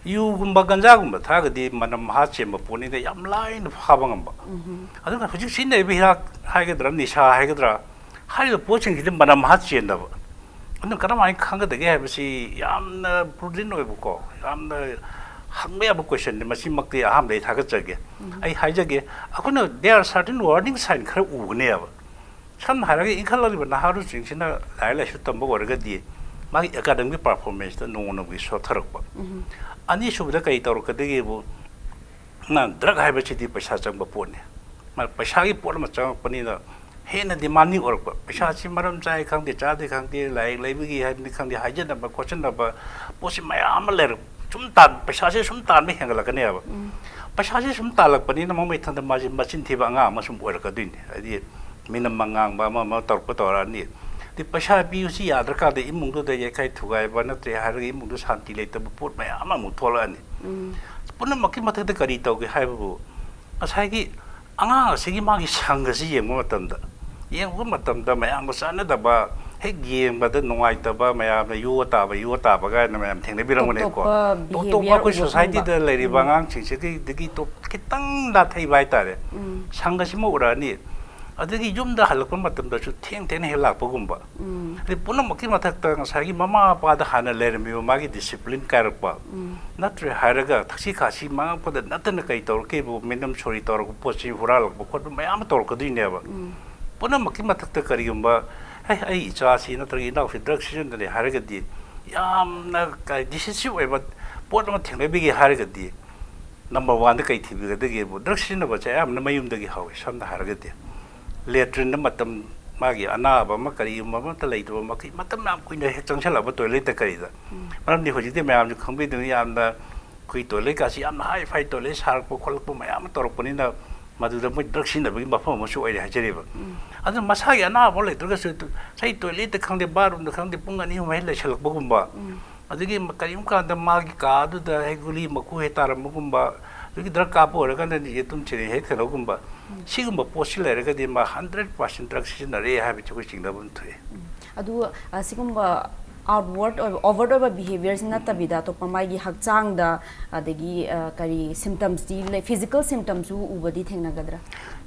ꯌꯨꯒꯨꯝꯕ ꯒꯟꯖꯥꯒꯨꯝꯕ ꯊꯛꯑꯒꯗꯤ ꯃꯅꯝ ꯃꯍꯥ ꯆꯦꯟꯕ ꯄꯣꯠꯅꯤꯅ ꯌꯥꯝ ꯂꯥꯏꯅ ꯐꯥꯕ ꯉꯝꯕ꯫ ꯑꯗꯨꯅ ꯍꯧꯖꯤꯛ ꯁꯤꯖꯤꯟꯅꯔꯤꯕ ꯍꯤꯗꯥꯛ ꯍꯥꯏꯒꯗ꯭ꯔꯥ, ꯅꯤꯁꯥ ꯍꯥꯏꯒꯗ꯭ꯔꯥ, ꯍꯥꯏꯔꯤꯕ ꯄꯣꯠꯁꯤꯡꯁꯤꯗꯤ ꯃꯅꯝ ꯃꯍꯥ ꯆꯦꯟꯗꯕ꯫ ꯑꯗꯨꯅ ꯀꯔꯝꯍꯥꯏꯅ ꯈꯪꯒꯗꯒꯦ ꯍꯥꯏꯕꯁꯤ ꯌꯥꯝꯅ ꯄ꯭ꯔꯨꯗꯦꯟ ꯑꯣꯏꯕꯀꯣ, ꯌꯥꯝꯅ ꯍꯪꯕ ꯌꯥꯕ ꯀꯣꯏꯁꯟꯅꯤ꯫ ꯃꯁꯤꯃꯛꯇꯤ ꯑꯍꯥꯟꯕꯗ ꯑꯩ ꯊꯥꯒꯠꯆꯒꯦ꯫ ꯑꯩ ꯍꯥꯏꯖꯒꯦ, ꯑꯩꯈꯣꯏꯅ there are certain warning sign ꯈꯔ ꯎꯒꯅꯦꯕ꯫ ꯁꯝꯅ ꯍꯥꯏꯔꯒ ꯏꯟꯈꯠꯂꯛꯂꯤꯕ ꯅꯍꯥꯔꯣꯜꯁꯤꯡꯁꯤꯅ ꯂꯥꯏꯔꯤꯛ ꯂꯥꯏꯁꯨ ꯇꯝꯕ ꯑꯣꯏꯔꯒꯗꯤ ꯃꯥꯒꯤ academic performance ꯇ ꯅꯣꯡꯃ ꯅꯣꯡꯃꯒꯤ ꯁꯣꯠꯊꯔꯛꯄ꯫ ꯎꯝ꯫ ꯑꯅꯤꯁꯨꯕꯗ ꯀꯔꯤ ꯇꯧꯔꯛꯀꯗꯒꯦꯕꯨ, ꯅ ꯗ꯭ꯔꯒ ꯍꯥꯏꯕꯁꯤꯗꯤ ꯄꯩꯁꯥ ꯆꯪꯕ ꯄꯣꯠꯅꯤ꯫ ꯃꯥ ꯄꯩꯁꯥꯒꯤ ꯄꯣꯠ ꯑꯃ ꯆꯪꯉꯛꯄꯅꯤꯅ ꯍꯦꯟꯅ demanding ꯑꯣꯏꯔꯛꯄ꯫ ꯄꯩꯁꯥꯁꯤ ꯃꯔꯝ ꯆꯥꯏ ꯈꯪꯗꯦ, ꯆꯥꯗꯦ ꯈꯪꯗꯦ, ꯂꯥꯏꯔꯤꯛ ꯂꯩꯕꯒꯤ ꯍꯥꯏꯕꯅꯤ ꯈꯪꯗꯦ, ꯍꯥꯏꯖꯅꯕ ꯈꯣꯠꯆꯟꯅꯕ ꯄꯣꯠꯁꯤ ꯃꯌꯥꯝ ꯑꯃ ꯂꯩꯔꯛ-, ꯁꯨꯝ ꯇꯥꯟ-, ꯄꯩꯁꯥꯁꯦ ꯁꯨꯝ ꯇꯥꯟꯕ ꯍꯦꯟꯒꯠꯂꯛꯀꯅꯦꯕ꯫ ꯎꯝ꯫ ꯄꯩꯁꯥꯁꯦ ꯁꯨꯝ ꯇꯥꯜꯂꯛꯄꯅꯤꯅ ꯃꯃꯩ ꯊꯪꯗ ꯃꯥꯁꯦ ꯃꯆꯤꯟ ꯊꯤꯕ ꯑꯉꯥꯡ ꯑꯃ ꯁꯨꯝ ꯑꯣꯏꯔꯛꯀꯗꯣꯏꯅꯤ꯫ ꯍꯥꯏꯗꯤ ꯃꯤꯅꯝ ꯉꯥꯡꯕ ꯑꯃ ꯑꯃ ꯇꯧꯔꯛꯄ ꯇꯧꯔꯛꯑꯅꯤ꯫ ꯑꯗꯩ ꯄꯩꯁꯥ ꯄꯤꯕꯁꯤ ꯌꯥꯗ꯭ꯔꯀꯥꯟꯗ ꯏꯃꯨꯡꯗꯨꯗ ꯌꯩꯈꯥꯏ ꯊꯨꯒꯥꯏꯕ ꯅꯠꯇ꯭ꯔꯦ ꯍꯥꯏꯔꯒ ꯏꯃꯨꯡꯗ ꯁꯥꯟꯇꯤ ꯂꯩꯇꯕ ꯄꯣꯠ ꯃꯌꯥꯝ ꯑꯃꯨꯛ ꯊꯣꯛꯂꯛꯑꯅꯤ꯫ ꯎꯝ꯫ ꯄꯨꯝꯅꯃꯛꯀꯤ ꯃꯊꯛꯇ ꯀꯔꯤ ꯇꯧꯒꯦ ꯍꯥꯏꯕꯕꯨ, ꯉꯁꯥꯏꯒꯤ ꯑꯉꯥꯡ ꯑꯁꯤꯒꯤ ꯃꯥꯒꯤ ꯁꯪꯒꯁꯤ ꯌꯦꯡꯕ ꯃꯇꯝꯗ, ꯌꯦꯡꯕ ꯃꯇꯝꯗ ꯃꯌꯥꯝꯒ ꯆꯥꯟꯅꯗꯕ, ꯍꯦꯛ ꯌꯦꯡꯕꯗ ꯅꯨꯡꯉꯥꯏꯇꯕ, ꯃꯌꯥꯝꯅ ꯌꯣ ꯇꯥꯕ, ꯌꯣ ꯇꯥꯕ ꯀꯥꯏꯅ ꯃꯌꯥꯝ ꯊꯦꯡꯅꯕꯤꯔꯝꯒꯅꯤꯀꯣ꯫ ꯇꯣꯞ ꯇꯣꯞꯄ ꯇꯣꯞ ꯇꯣꯞꯄ behaviour ꯑꯩꯈꯣꯏ ꯎꯕꯒꯨꯝꯕ꯫ ꯁꯣꯁꯥꯏꯇꯤꯗ ꯂꯩꯔꯤꯕ ꯎꯝ꯫ ꯑꯉꯥꯡꯁꯤꯡꯁꯤꯗꯒꯤ ꯇꯣꯞ-, ꯈꯤꯇꯪ ꯅꯥꯊꯩꯕ ꯍꯥꯏꯇꯥꯔꯦ꯫ ꯎꯝ꯫ ꯁꯪꯒꯁꯤꯃ ꯎꯔꯛꯑꯅꯤ꯫ ꯑꯗꯒꯤ ꯌꯨꯝꯗ ꯍꯜꯂꯛꯄ ꯃꯇꯝꯗꯁꯨ ꯊꯦꯡ ꯊꯦꯡꯅ ꯍꯦꯛ ꯂꯥꯛꯄꯒꯨꯝꯕ꯫ ꯎꯝ꯫ ꯑꯗꯩ ꯄꯨꯝꯅꯃꯛꯀꯤ ꯃꯊꯛꯇ ꯉꯁꯥꯏꯒꯤ ꯃꯃꯥ ꯃꯄꯥꯗ ꯍꯥꯟꯅ ꯂꯩꯔꯝꯃꯤꯕ ꯃꯥꯒꯤ discipline ꯀꯥꯏꯔꯛꯄ꯫ ꯎꯝ꯫ ꯅꯠꯇ꯭ꯔꯦ ꯍꯥꯏꯔꯒ ꯊꯛꯁꯤ ꯈꯥꯁꯤ ꯃꯥꯡꯉꯛꯄꯗ ꯅꯠꯇꯅ ꯀꯔꯤ ꯇꯧꯔꯛꯀꯦꯕꯨ, ꯃꯤꯅꯝ ꯁꯣꯔꯤ ꯇꯧꯔꯛꯄ ꯄꯣꯠꯁꯤ ꯍꯨꯔꯥꯜꯂꯛꯄ ꯈꯣꯠꯄ ꯃꯌꯥꯝ ꯑꯃ ꯇꯧꯔꯛꯀꯗꯣꯏꯅꯦꯕ꯫ ꯎꯝ꯫ ꯄꯨꯝꯅꯃꯛꯀꯤ ꯃꯊꯛꯇ ꯀꯔꯤꯒꯨꯝꯕ, "ꯍꯦ, ꯑꯩ ꯏꯆꯥꯁꯤ ꯅꯠꯇ꯭ꯔꯒ ꯏꯅꯥꯎꯁꯤ ꯗ꯭ꯔꯒ ꯁꯤꯖꯤꯟꯅꯔꯦ" ꯍꯥꯏꯔꯒꯗꯤ ꯌꯥꯝꯅ ꯀ-, decisive ꯑꯣꯏꯕ ꯄꯣꯠ ꯑꯃ ꯊꯦꯡꯅꯕꯤꯒꯦ ꯍꯥꯏꯔꯒꯗꯤ, number one ꯗ ꯀꯩ ꯊꯤꯕꯤꯒꯗꯒꯦꯕꯨ, ꯗ꯭ꯔꯒ ꯁꯤꯖꯤꯟꯅꯕꯁꯦ ꯑꯌꯥꯝꯕꯅ ꯃꯌꯨꯝꯗꯒꯤ ꯍꯧꯋꯤ꯫ ꯁꯝꯅ ꯍꯥꯏꯔꯒꯗꯤ, ꯂꯦꯇ꯭ꯔꯤꯟꯗ ꯃꯇꯝ, ꯃꯥꯒꯤ ꯑꯅꯥꯕ ꯑꯃ ꯀꯔꯤꯒꯨꯝꯕ ꯑꯃꯠꯇ ꯂꯩꯇꯕ ꯃꯈꯩ ꯃꯇꯝ ꯌꯥꯝ ꯀꯨꯏꯅ ꯍꯦꯛ ꯆꯪꯁꯜꯂꯛꯑꯕ ꯇꯣꯏꯂꯦꯠꯇ ꯀꯔꯤꯗ꯫ ꯎꯝ꯫ ꯃꯔꯝꯗꯤ ꯍꯧꯖꯤꯛꯇꯤ ꯃꯌꯥꯝꯁꯨ ꯈꯪꯕꯤꯗꯨꯅꯤ, ꯌꯥꯝꯅ ꯑꯩꯈꯣꯏ ꯇꯣꯏꯂꯦꯠꯀꯥꯁꯤ ꯌꯥꯝꯅ high-fi ꯇꯣꯏꯂꯦꯠ ꯁꯥꯔꯛꯄ ꯈꯣꯠꯂꯛꯄ ꯃꯌꯥꯝ ꯑꯃ ꯇꯧꯔꯛꯄꯅꯤꯅ, ꯃꯗꯨꯗ ꯃꯣꯏ ꯗ꯭ꯔꯒ ꯁꯤꯖꯤꯟꯅꯕꯒꯤ ꯃꯐꯝ ꯑꯃꯁꯨ ꯑꯣꯏꯔꯦ ꯍꯥꯏꯖꯔꯤꯕ꯫ ꯎꯝ꯫ ꯑꯗꯨꯅ ꯃꯁꯥꯒꯤ ꯑꯅꯥꯕ ꯂꯩꯇ꯭ꯔꯒꯁꯨ, ꯉꯁꯥꯏ ꯇꯣꯏꯂꯦꯠꯇ ꯈꯪꯗꯦ, ꯕꯥꯠꯔꯨꯝꯗ ꯈꯪꯗꯦ, ꯄꯨꯡ ꯑꯅꯤ ꯑꯍꯨꯝ ꯍꯦꯛ ꯂꯩꯁꯜꯂꯛꯄꯒꯨꯝꯕ, ꯎꯝ꯫ ꯑꯗꯒꯤ ꯃ-, ꯀꯔꯤꯒꯨꯝꯕ ꯀꯥꯟꯗ ꯃꯥꯒꯤ ꯀꯥꯗꯨꯗ ꯍꯦꯛ ꯒꯨꯂꯤ ꯃꯀꯨ ꯍꯦꯛ ꯇꯥꯔꯝꯕꯒꯨꯝꯕ, ꯑꯗꯒꯤ ꯗ꯭ꯔꯒ ꯀꯥꯞꯄ ꯑꯣꯏꯔꯒꯅ ꯌꯦꯇꯨꯝ ꯊꯤꯔꯤ ꯍꯦꯛ ꯊꯤꯜꯂꯛꯄꯒꯨꯝꯕ, ꯎꯝ꯫ ꯁꯤꯒꯨꯝꯕ ꯄꯣꯠꯁꯤ ꯂꯩꯔꯒꯗꯤ ꯃꯥ hundred percent ꯗ꯭ꯔꯒ ꯁꯤꯖꯤꯟꯅꯔꯦ ꯍꯥꯏꯕꯁꯤ ꯑꯩꯈꯣꯏ ꯆꯤꯡꯅꯕ ꯑꯃ ꯊꯣꯛꯑꯦ꯫ ꯎꯝ꯫ ꯑꯗꯨ, ꯑ, ꯁꯤꯒꯨꯝꯕ outward ꯑꯣꯏꯕ, overt ꯑꯣꯏꯕ behaviour ꯁꯤ ꯅꯠꯇꯕꯤꯗ ꯑꯇꯣꯞꯄ ꯃꯥꯒꯤ ꯍꯛꯆꯥꯡꯗ, ꯑꯗꯒꯤ, ꯑ, ꯀꯔꯤ symptoms ꯇꯤ ꯂꯩ, physical symptoms ꯁꯨ ꯎꯕꯗꯤ ꯊꯦꯡꯅꯒꯗ꯭ꯔꯥ?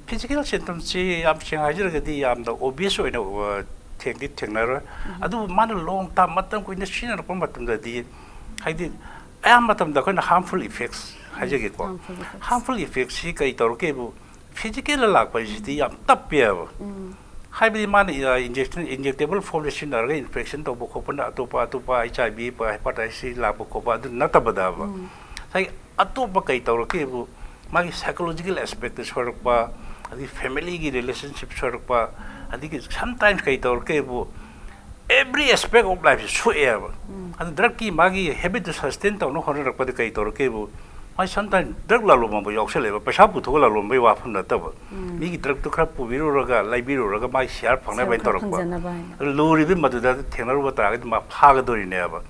Physical symptoms ꯁꯤ ꯌꯥꯝ ꯁꯦꯡꯅ ꯍꯥꯏꯖꯔꯒꯗꯤ ꯌꯥꯝꯅ obvious ꯑꯣꯏꯅ, ꯑ, ꯊꯦꯡꯗꯤ ꯊꯦꯡꯅꯔꯣꯏ꯫ ꯎꯝ꯫ ꯑꯗꯨꯕꯨ ꯃꯥꯅ long term ꯃꯇꯝ ꯀꯨꯏꯅ ꯁꯤꯖꯤꯟꯅꯔꯛꯄ ꯃꯇꯝꯗꯗꯤ, ꯍꯥꯏꯗꯤ, ꯑꯌꯥꯝꯕ ꯃꯇꯝꯗ ꯑꯩꯈꯣꯏꯅ harmful effects ꯍꯥꯏꯖꯒꯦꯀꯣ꯫ Harmful effects꯫ Harmful effects ꯁꯤ ꯀꯔꯤ ꯇꯧꯔꯛꯀꯦꯕꯨ, physical ꯂꯥꯛꯄ ꯍꯥꯏꯁꯤꯗꯤ ꯌꯥꯝ ꯇꯞꯄꯦꯕ꯫ ꯎꯝ꯫ ꯍꯥꯏꯕꯗꯤ ꯃꯥꯅ ꯏꯟꯖꯦꯛꯁꯟ, ꯏꯟꯖꯦꯛꯇꯦꯕꯜ ꯐꯣꯔꯝꯗ ꯁꯤꯖꯤꯟꯅꯔꯒ ꯏꯟꯐꯦꯛꯁꯟ ꯇꯧꯕ ꯈꯣꯠꯄꯅ ꯑꯇꯣꯞꯄ ꯑꯇꯣꯞꯄ ꯑꯩꯆ ꯑꯥꯏ ꯚꯤ, ꯍꯦꯄꯥꯇꯥꯏꯇꯤꯁ ꯁꯤ ꯂꯥꯛꯄ ꯈꯣꯠꯄ ꯑꯗꯨ ꯅꯠꯇꯕꯗꯕ, ꯉꯁꯥꯏꯒꯤ ꯑꯇꯣꯞꯄ ꯀꯩ ꯇꯧꯔꯛꯀꯦꯕꯨ, ꯃꯥꯒꯤ ꯁꯥꯏꯀꯣꯂꯣꯖꯤꯀꯦꯜ ꯑꯦꯁꯄꯦꯛꯇ ꯁꯣꯏꯔꯛꯄ, ꯑꯗꯒꯤ ꯐꯦꯃꯤꯂꯤꯒꯤ ꯔꯤꯂꯦꯁꯟꯁꯤꯞ ꯁꯣꯏꯔꯛꯄ, ꯑꯗꯒꯤ ꯁꯝꯇꯥꯏꯝꯁ ꯀꯩ ꯇꯧꯔꯛꯀꯦꯕꯨ, every aspect of life ꯁꯣꯛꯑꯦꯕ꯫ ꯑꯗꯨ ꯗ꯭ꯔꯛꯀꯤ ꯃꯥꯒꯤ ꯍꯦꯕꯤꯠꯇꯨ ꯁꯁꯇꯦꯟ ꯇꯧꯅꯕ ꯍꯣꯠꯅꯔꯛꯄꯗ ꯀꯩ ꯇꯧꯔꯛꯀꯦꯕꯨ, ꯃꯥꯏ ꯁꯝꯇꯥꯏꯝ ꯗ꯭ꯔꯛ ꯂꯂꯣꯟꯕ ꯌꯥꯎꯁꯜꯂꯦꯕ, ꯄꯩꯁꯥ ꯄꯨꯊꯣꯛꯑ ꯂꯂꯣꯟꯕꯒꯤ ꯋꯥꯐꯝ ꯅꯠꯇꯕ꯫ ꯃꯤꯒꯤ ꯗ꯭ꯔꯛꯇꯨ ꯈꯔ ꯄꯨꯕꯤꯔꯨꯔꯒ, ꯂꯩꯕꯤꯔꯨꯔꯒ ꯃꯥꯏ ꯁꯤꯌꯥꯔ ꯐꯪꯅꯕ ꯁꯦꯜ ꯍꯥꯏꯅ ꯈꯔ ꯇꯧꯔꯛꯄ꯫ ꯐꯪꯖꯅꯕ ꯍꯥꯏꯅ꯫ ꯑꯗꯨ ꯂꯨꯔꯤꯕ ꯃꯗꯨꯗ ꯊꯦꯡꯅꯔꯨꯕ ꯇꯥꯔꯒꯗꯤ ꯃꯥ ꯐꯥꯒꯗꯣꯔꯤꯅꯦꯕ꯫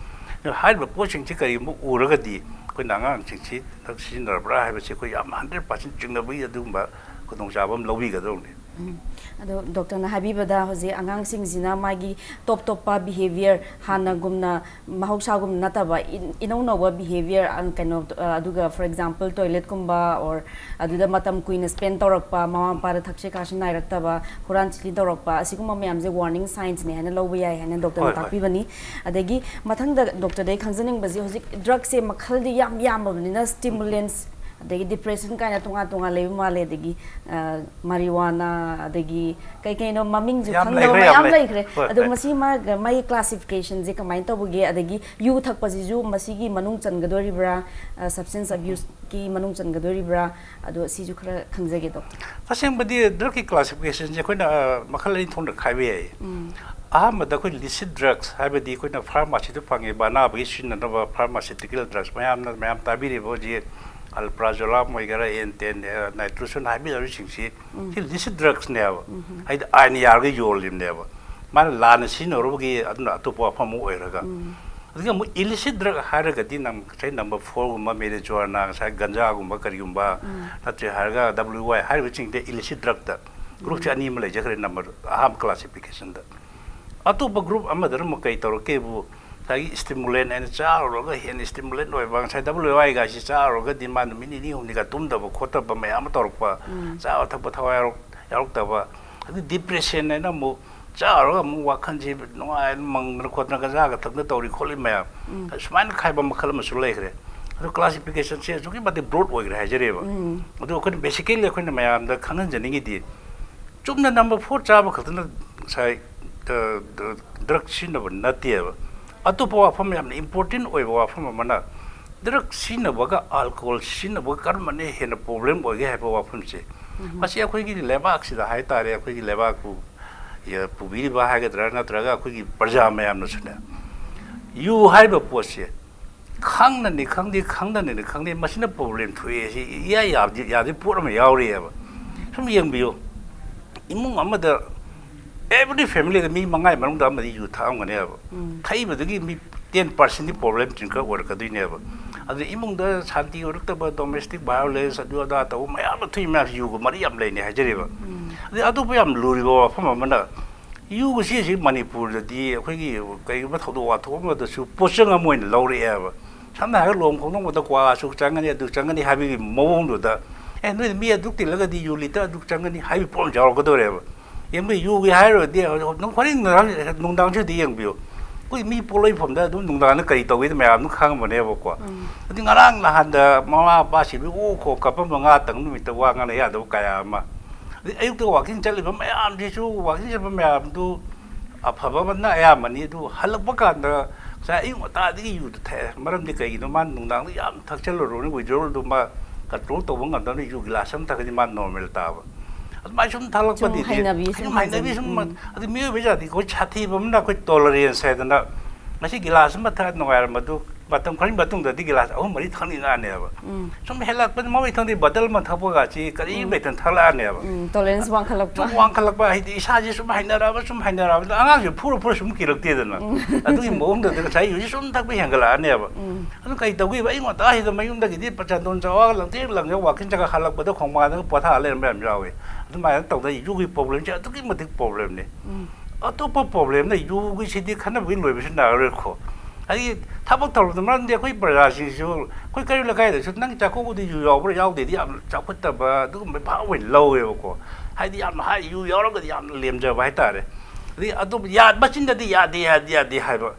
ꯑꯗꯨ ꯍꯥꯏꯔꯤꯕ ꯄꯣꯠꯁꯤꯡꯁꯤ ꯀꯔꯤꯒꯨꯝꯕ ꯎꯔꯒꯗꯤ ꯑꯩꯈꯣꯏꯅ ꯑꯉꯥꯡꯁꯤꯡꯁꯤ ꯗ꯭ꯔꯛ ꯁꯤꯖꯤꯟꯅꯔꯕ꯭ꯔꯥ ꯍꯥꯏꯕꯁꯤ ꯑꯩꯈꯣꯏ ꯌꯥꯝ ꯍꯟꯗ꯭ꯔꯦꯠ ꯄꯥꯔꯁꯦꯟ ꯆꯤꯡꯅꯕꯒꯤ ꯑꯗꯨꯒꯨꯝꯕ ꯈꯨꯗꯣꯡꯆꯥꯕ ꯑꯃ ꯂꯧꯕꯤꯒꯗꯧꯕꯅꯤ꯫ ꯎꯝ꯫ ꯑꯗꯣ ꯗꯣꯛꯇꯔꯅ ꯍꯥꯏꯕꯤꯕꯗ ꯍꯧꯖꯤꯛ ꯑꯉꯥꯡꯁꯤꯡꯁꯤꯅ ꯃꯥꯒꯤ ꯇꯣꯞ ꯇꯣꯞꯄ ꯕꯤꯍꯦꯕꯤꯌꯔ, ꯍꯥꯟꯅꯒꯨꯝꯅ, ꯃꯍꯧꯁꯥꯒꯨꯝ ꯅꯠꯇꯕ ꯏꯟ-, ꯏꯅꯧ ꯅꯧꯕ ꯕꯤꯍꯦꯕꯤꯌꯔ, ꯑ, ꯀꯩꯅꯣ, ꯑ, ꯑꯗꯨꯒ for example ꯇꯣꯏꯂꯦꯠꯀꯨꯝꯕ or ꯑꯗꯨꯗ ꯃꯇꯝ ꯀꯨꯏꯅ ꯁ꯭ꯄꯦꯟ ꯇꯧꯔꯛꯄ, ꯃꯃꯥ ꯃꯄꯥꯗ ꯊꯛꯁꯤ ꯈꯥꯁꯤ ꯅꯥꯏꯔꯛꯇꯕ, ꯍꯨꯔꯥꯟ ꯆꯤꯊꯤ ꯇꯧꯔꯛꯄ, ꯑꯁꯤꯒꯨꯝꯕ ꯃꯌꯥꯝꯁꯦ ꯋꯥꯔꯅꯤꯡ ꯁꯥꯏꯟꯁꯅꯦ ꯍꯥꯏꯅ ꯂꯧꯕ ꯌꯥꯏ ꯍꯥꯏꯅ ꯗꯣꯛꯇꯔꯅ ꯍꯣꯏ, ꯍꯣꯏ꯫ ꯇꯥꯛꯄꯤꯕꯅꯤ꯫ ꯑꯗꯒꯤ ꯃꯊꯪꯗ ꯗꯣꯛꯇꯔꯗꯒꯤ ꯈꯪꯖꯅꯤꯡꯕꯁꯤ, ꯍꯧꯖꯤꯛ ꯗ꯭ꯔꯛꯁꯦ ꯃꯈꯜꯗꯤ ꯌꯥꯝ ꯌꯥꯝꯃꯕꯅꯤꯅ, ꯁ꯭ꯇꯤꯃꯨꯂꯦꯟꯁ, ꯑꯗꯒꯤ ꯗꯤꯄ꯭ꯔꯦꯁꯟ ꯀꯥꯏꯅ ꯇꯣꯉꯥꯟ ꯇꯣꯉꯥꯟ ꯂꯩꯕ ꯃꯥꯜꯂꯦ, ꯑꯗꯒꯤ, ꯑ, ꯃꯥꯔꯤꯋꯥꯅꯥ, ꯑꯗꯒꯤ ꯀꯩ ꯀꯩꯅꯣ ꯃꯃꯤꯡꯁꯨ ꯌꯥꯝ ꯈꯪꯗꯕ ꯂꯩꯈ꯭ꯔꯦ, ꯌꯥꯝ ꯃꯌꯥꯝ ꯂꯩ-, ꯂꯩꯈ꯭ꯔꯦ꯫ ꯍꯣꯏ, ꯑꯗꯣ ꯍꯣꯏ꯫ ꯃꯁꯤ ꯃꯥꯒ, ꯃꯥꯒꯤ ꯀ꯭ꯂꯥꯁꯤꯐꯤꯀꯦꯁꯟꯁꯦ ꯀꯃꯥꯏꯅ ꯇꯧꯕꯒꯦ? ꯑꯗꯒꯤ ꯌꯨ ꯊꯛꯄꯁꯤꯁꯨ ꯃꯁꯤꯒꯤ ꯃꯅꯨꯡ ꯆꯟꯒꯗꯣꯔꯤꯕ꯭ꯔꯥ? ꯑ, ꯁꯕꯁꯇꯦꯟꯁ ꯑꯕ꯭ꯌꯨꯁꯀꯤ ꯃꯅꯨꯡ ꯆꯟꯒꯗꯣꯔꯤꯕ꯭ꯔꯥ? ꯑꯗꯣ ꯁꯤꯁꯨ ꯈꯔ ꯈꯪꯖꯒꯦ, ꯗꯣꯛꯇꯔ꯫ ꯇꯁꯦꯡꯕꯗꯤ ꯗ꯭ꯔꯛꯀꯤ ꯀ꯭ꯂꯥꯁꯤꯐꯤꯀꯦꯁꯟꯁꯦ ꯑꯩꯈꯣꯏꯅ, ꯑ, ꯃꯈꯜ ꯑꯅꯤ ꯊꯣꯛꯅ ꯈꯥꯏꯕ ꯌꯥꯏ꯫ ꯎꯝ꯫ ꯑꯍꯥꯟꯕꯗ ꯑꯩꯈꯣꯏ ꯂꯤꯁꯤꯠ ꯗ꯭ꯔꯛꯁ ꯍꯥꯏꯕꯗꯤ ꯑꯩꯈꯣꯏꯅ ꯐꯥꯔꯃꯥꯁꯤꯗ ꯐꯪꯉꯤꯕ ꯑꯅꯥꯕꯒꯤ ꯁꯤꯖꯤꯟꯅꯅꯕ ꯐꯥꯔꯃꯥꯁꯤꯇꯤꯀꯦꯜ ꯗ꯭ꯔꯛꯁ, ꯃꯌꯥꯝꯅ, ꯃꯌꯥꯝ ꯇꯥꯕꯤꯔꯤꯕ ꯍꯧꯖꯤꯛ ꯑꯜꯄ꯭ꯔꯥꯖꯣꯂꯥꯝ ꯑꯣꯏꯒꯦꯔꯥ, ꯑꯦꯟꯇꯦꯟ, ꯑ, ꯅꯥꯏꯇ꯭ꯔꯣꯁꯣꯟ ꯍꯥꯏꯕꯤꯔꯤꯕꯁꯤꯡꯁꯤ, ꯎꯝ꯫ ꯁꯤ ꯂꯤꯁꯤꯠ ꯗ꯭ꯔꯛꯁꯅꯦꯕ꯫ ꯎꯝ꯫ ꯍꯥꯏꯗꯤ ꯑꯥꯏꯟ ꯌꯥꯔꯒ ꯌꯣꯜꯂꯤꯕꯅꯦꯕ꯫ ꯃꯥꯅ ꯂꯥꯟꯅ ꯁꯤꯖꯤꯟꯅꯔꯨꯕꯒꯤ ꯑꯗꯨꯅ ꯑꯇꯣꯞꯄ ꯋꯥꯐꯝ ꯑꯃ ꯑꯣꯏꯔꯒ꯫ ꯎꯝ꯫ ꯑꯗꯨꯒ ꯑꯃꯨꯛ ꯏꯂꯤꯁꯤꯠ ꯗ꯭ꯔꯛ ꯍꯥꯏꯔꯒꯗꯤ ꯅꯪ ꯉꯁꯥꯏ ꯅꯝꯕꯔ ꯐꯣꯔꯒꯨꯝꯕ, ꯃꯦꯔꯤꯖ꯭ꯋꯥꯅꯥ, ꯉꯁꯥꯏ ꯒꯟꯖꯥꯒꯨꯝꯕ ꯀꯔꯤꯒꯨꯝꯕ, ꯎꯝ꯫ ꯅꯠꯇ꯭ꯔꯦ ꯍꯥꯏꯔꯒ ꯗꯕ꯭ꯂꯤꯎ ꯋꯥꯏ ꯍꯥꯏꯔꯤꯕꯁꯤꯡꯗ ꯏꯂꯤꯁꯤꯠ ꯗ꯭ꯔꯛꯇ ꯒ꯭ꯔꯨꯞꯁꯦ ꯎꯝ꯫ ꯑꯅꯤ ꯑꯃ ꯂꯩꯖꯈ꯭ꯔꯦ꯫ ꯅꯝꯕꯔ ꯑꯍꯥꯟꯕ ꯀ꯭ꯂꯥꯁꯤꯐꯤꯀꯦꯁꯟꯗ꯫ ꯑꯇꯣꯞꯄ ꯒ꯭ꯔꯨꯞ ꯑꯃꯗꯅ ꯑꯃꯨꯛ ꯀꯩ ꯇꯧꯔꯛꯀꯦꯕꯨ, ꯉꯁꯥꯏꯒꯤ ꯁ꯭ꯇꯤꯃꯨꯂꯦꯟ ꯍꯥꯏꯅ ꯆꯥꯔꯨꯔꯒ ꯍꯦꯟꯅ ꯁ꯭ꯇꯤꯃꯨꯂꯦꯟ ꯑꯣꯏꯕ, ꯉꯁꯥꯏ ꯗꯕ꯭ꯂꯤꯎ ꯋꯥꯏ ꯒꯥꯏꯁꯤ ꯆꯥꯔꯨꯔꯒꯗꯤ ꯃꯥ ꯅꯨꯃꯤꯠ ꯅꯤꯅꯤ ꯍꯨꯝꯅꯤꯒ ꯇꯨꯝꯗꯕ ꯈꯣꯠꯇꯕ ꯃꯌꯥꯝ ꯑꯃ ꯇꯧꯔꯛꯄ, ꯎꯝ꯫ ꯆꯥꯕ ꯊꯛꯄ ꯊꯋꯥꯏ ꯌꯥꯎꯔꯛ-, ꯌꯥꯎꯔꯛꯇꯕ, ꯑꯗꯨ ꯗꯤꯄ꯭ꯔꯦꯁꯟ ꯍꯥꯏꯅ ꯑꯃꯨꯛ ꯆꯥꯔꯨꯔꯒ ꯑꯃꯨꯛ ꯋꯥꯈꯜꯁꯤ ꯅꯨꯡꯉꯥꯏꯅ ꯃꯪꯗꯅ ꯈꯣꯠꯇꯅ ꯒꯟꯖꯥꯒ ꯊꯛꯇꯅ ꯇꯧꯔꯤ ꯈꯣꯠꯂꯤ ꯃꯌꯥꯝ꯫ ꯎꯝ꯫ ꯁꯨꯃꯥꯏꯅ ꯈꯥꯏꯕ ꯃꯈꯜ ꯑꯃꯁꯨ ꯂꯩꯈ꯭ꯔꯦ꯫ ꯑꯗꯨ ꯀ꯭ꯂꯥꯁꯤꯐꯤꯀꯦꯁꯟꯁꯦ ꯑꯗꯨꯛꯀꯤ ꯃꯇꯤꯛ ꯕ꯭ꯔꯣꯗ ꯑꯣꯏꯈ꯭ꯔꯦ ꯍꯥꯏꯖꯔꯤꯕ꯫ ꯎꯝ꯫ ꯑꯗꯨ ꯑꯩꯈꯣꯏꯅ ꯕꯦꯁꯤꯀꯦꯜꯂꯤ ꯑꯩꯈꯣꯏꯅ ꯃꯌꯥꯝꯗ ꯈꯪꯍꯟꯖꯅꯤꯡꯉꯤꯗꯤ, ꯆꯨꯝꯅ ꯅꯝꯕꯔ ꯐꯣꯔ ꯆꯥꯕ ꯈꯛꯇꯅ ꯉꯁꯥꯏ ꯗ꯭ꯔꯒ ꯁꯤꯖꯤꯟꯅꯕ ꯅꯠꯇꯦꯕ꯫ ꯑꯇꯣꯞꯄ ꯋꯥꯐꯝ ꯌꯥꯝꯅ ꯏꯝꯄꯣꯔꯇꯦꯟ ꯑꯣꯏꯕ ꯋꯥꯐꯝ ꯑꯃꯅ, ꯗ꯭ꯔꯒ ꯁꯤꯖꯤꯟꯅꯕꯒ ꯑꯜꯀꯣꯍꯣꯜ ꯁꯤꯖꯤꯟꯅꯕꯒ ꯀꯔꯝꯕꯅ ꯍꯦꯟꯅ ꯄ꯭ꯔꯣꯕ꯭ꯂꯦꯝ ꯑꯣꯏꯒꯦ ꯍꯥꯏꯕ ꯋꯥꯐꯝꯁꯦ, ꯃꯁꯤ ꯑꯩꯈꯣꯏꯒꯤ ꯂꯩꯕꯥꯛꯁꯤꯗ ꯍꯥꯏꯇꯥꯔꯦ, ꯑꯩꯈꯣꯏꯒꯤ ꯂꯩꯕꯥꯛꯄꯨ ꯄꯨꯕꯤꯔꯤꯕ ꯍꯥꯏꯒꯗ꯭ꯔꯥ, ꯅꯠꯇ꯭ꯔꯒ ꯑꯩꯈꯣꯏꯒꯤ ꯄ꯭ꯔꯖꯥ ꯃꯌꯥꯝꯅꯁꯨꯅꯦ, ꯌꯨ ꯍꯥꯏꯔꯤꯕ ꯄꯣꯠꯁꯦ ꯈꯪꯅꯅꯤ ꯈꯪꯗꯦ, ꯈꯪꯗꯅꯅꯤ ꯈꯪꯗꯦ, ꯃꯁꯤꯅ ꯄ꯭ꯔꯣꯕ꯭ꯂꯦꯝ ꯊꯣꯛꯑꯦ, ꯁꯤ ꯏꯌꯥ ꯌꯥꯗꯦ, ꯌꯥꯗꯦ ꯄꯣꯠ ꯑꯃ ꯌꯥꯎꯔꯤꯑꯕ꯫ ꯁꯨꯝ ꯌꯦꯡꯕꯤꯌꯨ, ꯏꯃꯨꯡ ꯑꯃꯗ, ꯑꯦꯕ꯭ꯔꯤ ꯐꯦꯃꯤꯂꯤꯗ ꯃꯤ ꯃꯉꯥꯒꯤ ꯃꯅꯨꯡꯗ ꯑꯃꯗꯤ ꯌꯨ ꯊꯛꯑꯝꯒꯅꯦꯕ꯫ ꯊꯛꯏꯕꯗꯨꯒꯤ ꯃꯤ ꯇꯦꯟ ꯄꯥꯔꯁꯦꯟꯗꯤ ꯄ꯭ꯔꯣꯕ꯭ꯂꯦꯝ ꯗ꯭ꯔꯤꯡꯀꯔ ꯑꯣꯏꯔꯛꯀꯗꯣꯏꯅꯦꯕ꯫ ꯑꯗꯨ ꯏꯃꯨꯡꯗ ꯁꯥꯟꯇꯤ ꯑꯣꯏꯔꯛꯇꯕ, ꯗꯣꯃꯦꯁꯇꯤꯛ ꯚꯥꯏꯑꯣꯂꯦꯟꯁ, ꯑꯗꯨ ꯑꯗꯥ ꯇꯧꯕ ꯃꯌꯥꯝ ꯑꯃ ꯊꯣꯛꯏ ꯃꯌꯥꯝꯁꯤ ꯌꯨꯒ ꯃꯔꯤ ꯌꯥꯝ ꯂꯩꯅꯩ ꯍꯥꯏꯖꯔꯤꯕ꯫ ꯑꯗꯩ ꯑꯇꯣꯞꯄ ꯌꯥꯝ ꯂꯨꯔꯤꯕ ꯋꯥꯐꯝ ꯑꯃꯅ, ꯌꯨꯒ ꯁꯤꯁꯤ ꯃꯅꯤꯄꯨꯔꯗꯗꯤ ꯑꯩꯈꯣꯏꯒꯤ ꯀꯩꯒꯨꯝꯕ ꯊꯧꯗꯣꯛ ꯋꯥꯊꯣꯛ ꯑꯃꯗꯁꯨ ꯄꯣꯠꯆꯪ ꯑꯃ ꯑꯣꯏꯅ ꯂꯧꯔꯛꯑꯦꯕ꯫ ꯁꯝꯅ ꯍꯥꯏꯔꯒ ꯂꯨꯍꯣꯡ ꯈꯣꯡꯗꯣꯡꯕꯗ ꯀ꯭ꯋꯥ ꯑꯁꯨꯛ ꯆꯪꯒꯅꯤ, ꯑꯗꯨꯛ ꯆꯪꯒꯅꯤ ꯍꯥꯏꯕꯒꯤ ꯃꯑꯣꯡꯗꯨꯗ, "ꯑꯦ, ꯅꯣꯏꯗ ꯃꯤ ꯑꯗꯨꯛ ꯇꯤꯜꯂꯒꯗꯤ ꯌꯨ ꯂꯤꯇꯔ ꯑꯗꯨꯛ ꯆꯪꯒꯅꯤ" ꯍꯥꯏꯕꯒꯤ ꯄꯣꯠ ꯑꯃꯁꯨ ꯌꯥꯎꯔꯛꯀꯗꯧꯔꯦꯕ꯫ ꯌꯦꯡꯕꯤꯌꯨ, ꯌꯨꯒꯤ ꯍꯥꯏꯔꯨꯔꯗꯤ ꯍꯧꯖꯤꯛ ꯅꯪ ꯍꯣꯔꯦꯟ ꯅꯨꯡꯗꯥꯡ-, ꯅꯨꯡꯗꯥꯡꯁꯤꯗ ꯌꯦꯡꯕꯤꯌꯨ, ꯑꯩꯈꯣꯏ ꯃꯤ ꯄꯣꯠꯂꯣꯏꯐꯝꯗ ꯑꯗꯨꯝ ꯅꯨꯡꯗꯥꯡꯗ ꯀꯔꯤ ꯇꯧꯒꯦꯗ ꯃꯌꯥꯝ ꯑꯗꯨꯝ ꯈꯪꯉꯝꯕꯅꯦꯕꯀꯣ꯫ ꯑꯗꯨ ꯉꯔꯥꯡ ꯅꯍꯥꯟꯗ ꯃꯃꯥ ꯃꯄꯥꯁꯤꯡꯗꯨ ꯑꯣ ꯈꯣ ꯀꯞꯄꯝꯕ ꯉꯥ ꯇꯪ ꯅꯨꯃꯤꯠꯇ ꯋꯥ ꯉꯥꯡꯅ ꯌꯥꯗꯕ ꯀꯌꯥ ꯑꯃ, ꯑꯗꯩ ꯑꯌꯨꯛꯇ ꯋꯥꯀꯤꯡ ꯆꯠꯂꯤꯕ ꯃꯌꯥꯝꯁꯤꯁꯨ, ꯋꯥꯀꯤꯡ ꯆꯠꯄ ꯃꯌꯥꯝꯗꯨ ꯑꯐꯕ ꯑꯃꯅ ꯑꯌꯥꯝꯕꯅꯤ꯫ ꯑꯗꯨ ꯍꯜꯂꯛꯄ ꯀꯥꯟꯗ ꯉꯁꯥꯏ ꯑꯌꯨꯛ ꯉꯟꯇꯥꯗꯒꯤ ꯌꯨꯗꯨ ꯊꯛꯑꯦ꯫ ꯃꯔꯝꯗꯤ ꯀꯩꯒꯤꯅꯣ? ꯃꯥ ꯅꯨꯡꯗꯥꯡꯗ ꯌꯥꯝ ꯊꯛꯆꯜꯂꯨꯔꯕꯅꯤ, withdrawalꯗꯨ ꯃꯥ control ꯇꯧꯕ ꯉꯝꯗꯕꯅꯤ, ꯌꯨ ꯒꯤꯂꯥꯁ ꯑꯃ ꯊꯛꯑꯗꯤ ꯃꯥ normal ꯇꯥꯕ꯫ ꯑꯗꯨꯃꯥꯏꯅ ꯁꯨꯝ ꯊꯛꯂꯛꯄꯗꯤ ꯁꯨꯝ ꯍꯩꯅꯕꯤ, ꯁꯨꯝ ꯁꯨꯝ ꯍꯩꯅꯕꯤ ꯍꯦꯟꯖꯟ-, ꯁꯨꯝ ꯎꯝ꯫ ꯑꯗꯨ ꯃꯤꯑꯣꯏꯕ ꯖꯥꯇꯤ ꯑꯩꯈꯣꯏ ꯁꯥꯊꯤꯕ ꯑꯃꯅ ꯑꯩꯈꯣꯏ tolerance ꯍꯥꯏꯗꯅ, ꯉꯁꯤ ꯒꯤꯂꯥꯁ ꯑꯃ ꯊꯛꯑ ꯅꯨꯡꯉꯥꯏꯔꯝꯕꯗꯨ ꯃꯇꯝ ꯈꯔꯒꯤ ꯃꯇꯨꯡꯗꯗꯤ ꯒꯤꯂꯥꯁ ꯑꯍꯨꯝ ꯃꯔꯤ ꯊꯛꯅꯤꯡꯉꯛꯑꯅꯦꯕ꯫ ꯎꯝ꯫ ꯁꯨꯝ ꯍꯦꯜꯂꯛꯄꯗ ꯃꯃꯩ ꯊꯪꯗꯤ ꯕꯇꯜ ꯑꯃ ꯊꯛꯄꯒꯁꯤ ꯀꯔꯤ ꯎꯝ꯫ ꯂꯩꯇꯅ ꯊꯛꯂꯛꯑꯅꯦꯕ꯫ ꯎꯝ, tolerance ꯋꯥꯡꯈꯠꯂꯛꯄ꯫ ꯁꯨꯝ ꯋꯥꯡꯈꯠꯂꯛꯄ, ꯍꯥꯏꯗꯤ ꯏꯁꯥꯁꯦ ꯁꯨꯝ ꯍꯩꯅꯔꯛꯑꯕ, ꯁꯨꯝ ꯍꯩꯅꯔꯛꯑꯕꯗ ꯑꯉꯥꯡꯁꯦ ꯐꯨꯔ ꯐꯨꯔ ꯁꯨꯝ ꯀꯤꯔꯛꯇꯦꯗꯅ꯫ ꯎꯝ꯫ ꯑꯗꯨꯒꯤ ꯃꯑꯣꯡꯗꯨꯗ ꯉꯁꯥꯏ ꯌꯨꯁꯤ ꯁꯨꯝ ꯊꯛꯄ ꯍꯦꯟꯒꯠꯂꯛꯑꯅꯦꯕ꯫ ꯎꯝ꯫ ꯑꯗꯨ ꯀꯔꯤ ꯇꯧꯈꯤꯕ? ꯑꯌꯨꯛ ꯉꯟꯇꯥꯁꯤꯗ ꯃꯌꯨꯝꯗꯒꯤꯗꯤ ꯆꯟꯗꯣꯟ ꯆꯋꯥꯒ ꯂꯪꯇ꯭ꯔꯤꯛ ꯂꯪꯉꯒ ꯋꯥꯀꯤꯡ ꯆꯠꯂꯒ ꯍꯜꯂꯛꯄꯗ ꯈꯣꯡꯕꯥꯟꯗꯒ ꯄꯣꯊꯥ ꯂꯩꯔꯝꯕ ꯌꯥꯝ ꯌꯥꯎꯋꯦ꯫ ꯑꯗꯨꯃꯥꯏꯅ ꯇꯧꯗꯅ ꯌꯨꯒꯤ problemꯁꯦ ꯑꯗꯨꯛꯀꯤ ꯃꯇꯤꯛ problemꯅꯤ꯫ ꯎꯝ꯫ ꯑꯇꯣꯞꯄ problemꯅ ꯌꯨꯒꯤꯁꯤꯗꯤ ꯈꯟꯅꯕꯒꯤ ꯂꯣꯏꯕꯁꯨ ꯅꯥꯏꯔꯔꯣꯏꯀꯣ꯫ ꯑꯩ ꯊꯕꯛ ꯇꯧꯔꯕꯗ, ꯃꯔꯝꯗꯤ ꯑꯩꯈꯣꯏ ꯄ꯭ꯔꯖꯥꯁꯤꯡꯁꯨ, ꯑꯩꯈꯣꯏ ꯀꯩꯔꯣꯜ ꯂꯩꯀꯥꯏꯗꯁꯨ ꯅꯪ ꯆꯥꯛꯀꯧꯕꯗ ꯌꯨ ꯌꯥꯎꯕ꯭ꯔꯥ ꯌꯥꯎꯗꯦꯗꯤ ꯌꯥꯝ ꯆꯥꯎꯈꯠꯇꯕ ꯑꯗꯨꯒꯨꯝꯕ ꯚꯥꯕ ꯑꯣꯏꯅ ꯂꯧꯋꯦꯕꯀꯣ꯫ ꯍꯥꯏꯗꯤ ꯌꯥꯝ ꯍꯥꯏ, ꯌꯨ ꯌꯥꯎꯔꯒꯗꯤ ꯌꯥꯝꯅ ꯂꯦꯝꯖꯕ ꯍꯥꯏꯇꯥꯔꯦ꯫ ꯑꯗꯩ ꯑꯗꯨꯝ ꯌꯥ-, ꯃꯆꯤꯟꯗꯗꯤ ꯌꯥꯗꯦ, ꯌꯥꯗꯦ, ꯌꯥꯗꯦ ꯍꯥꯏꯕ꯫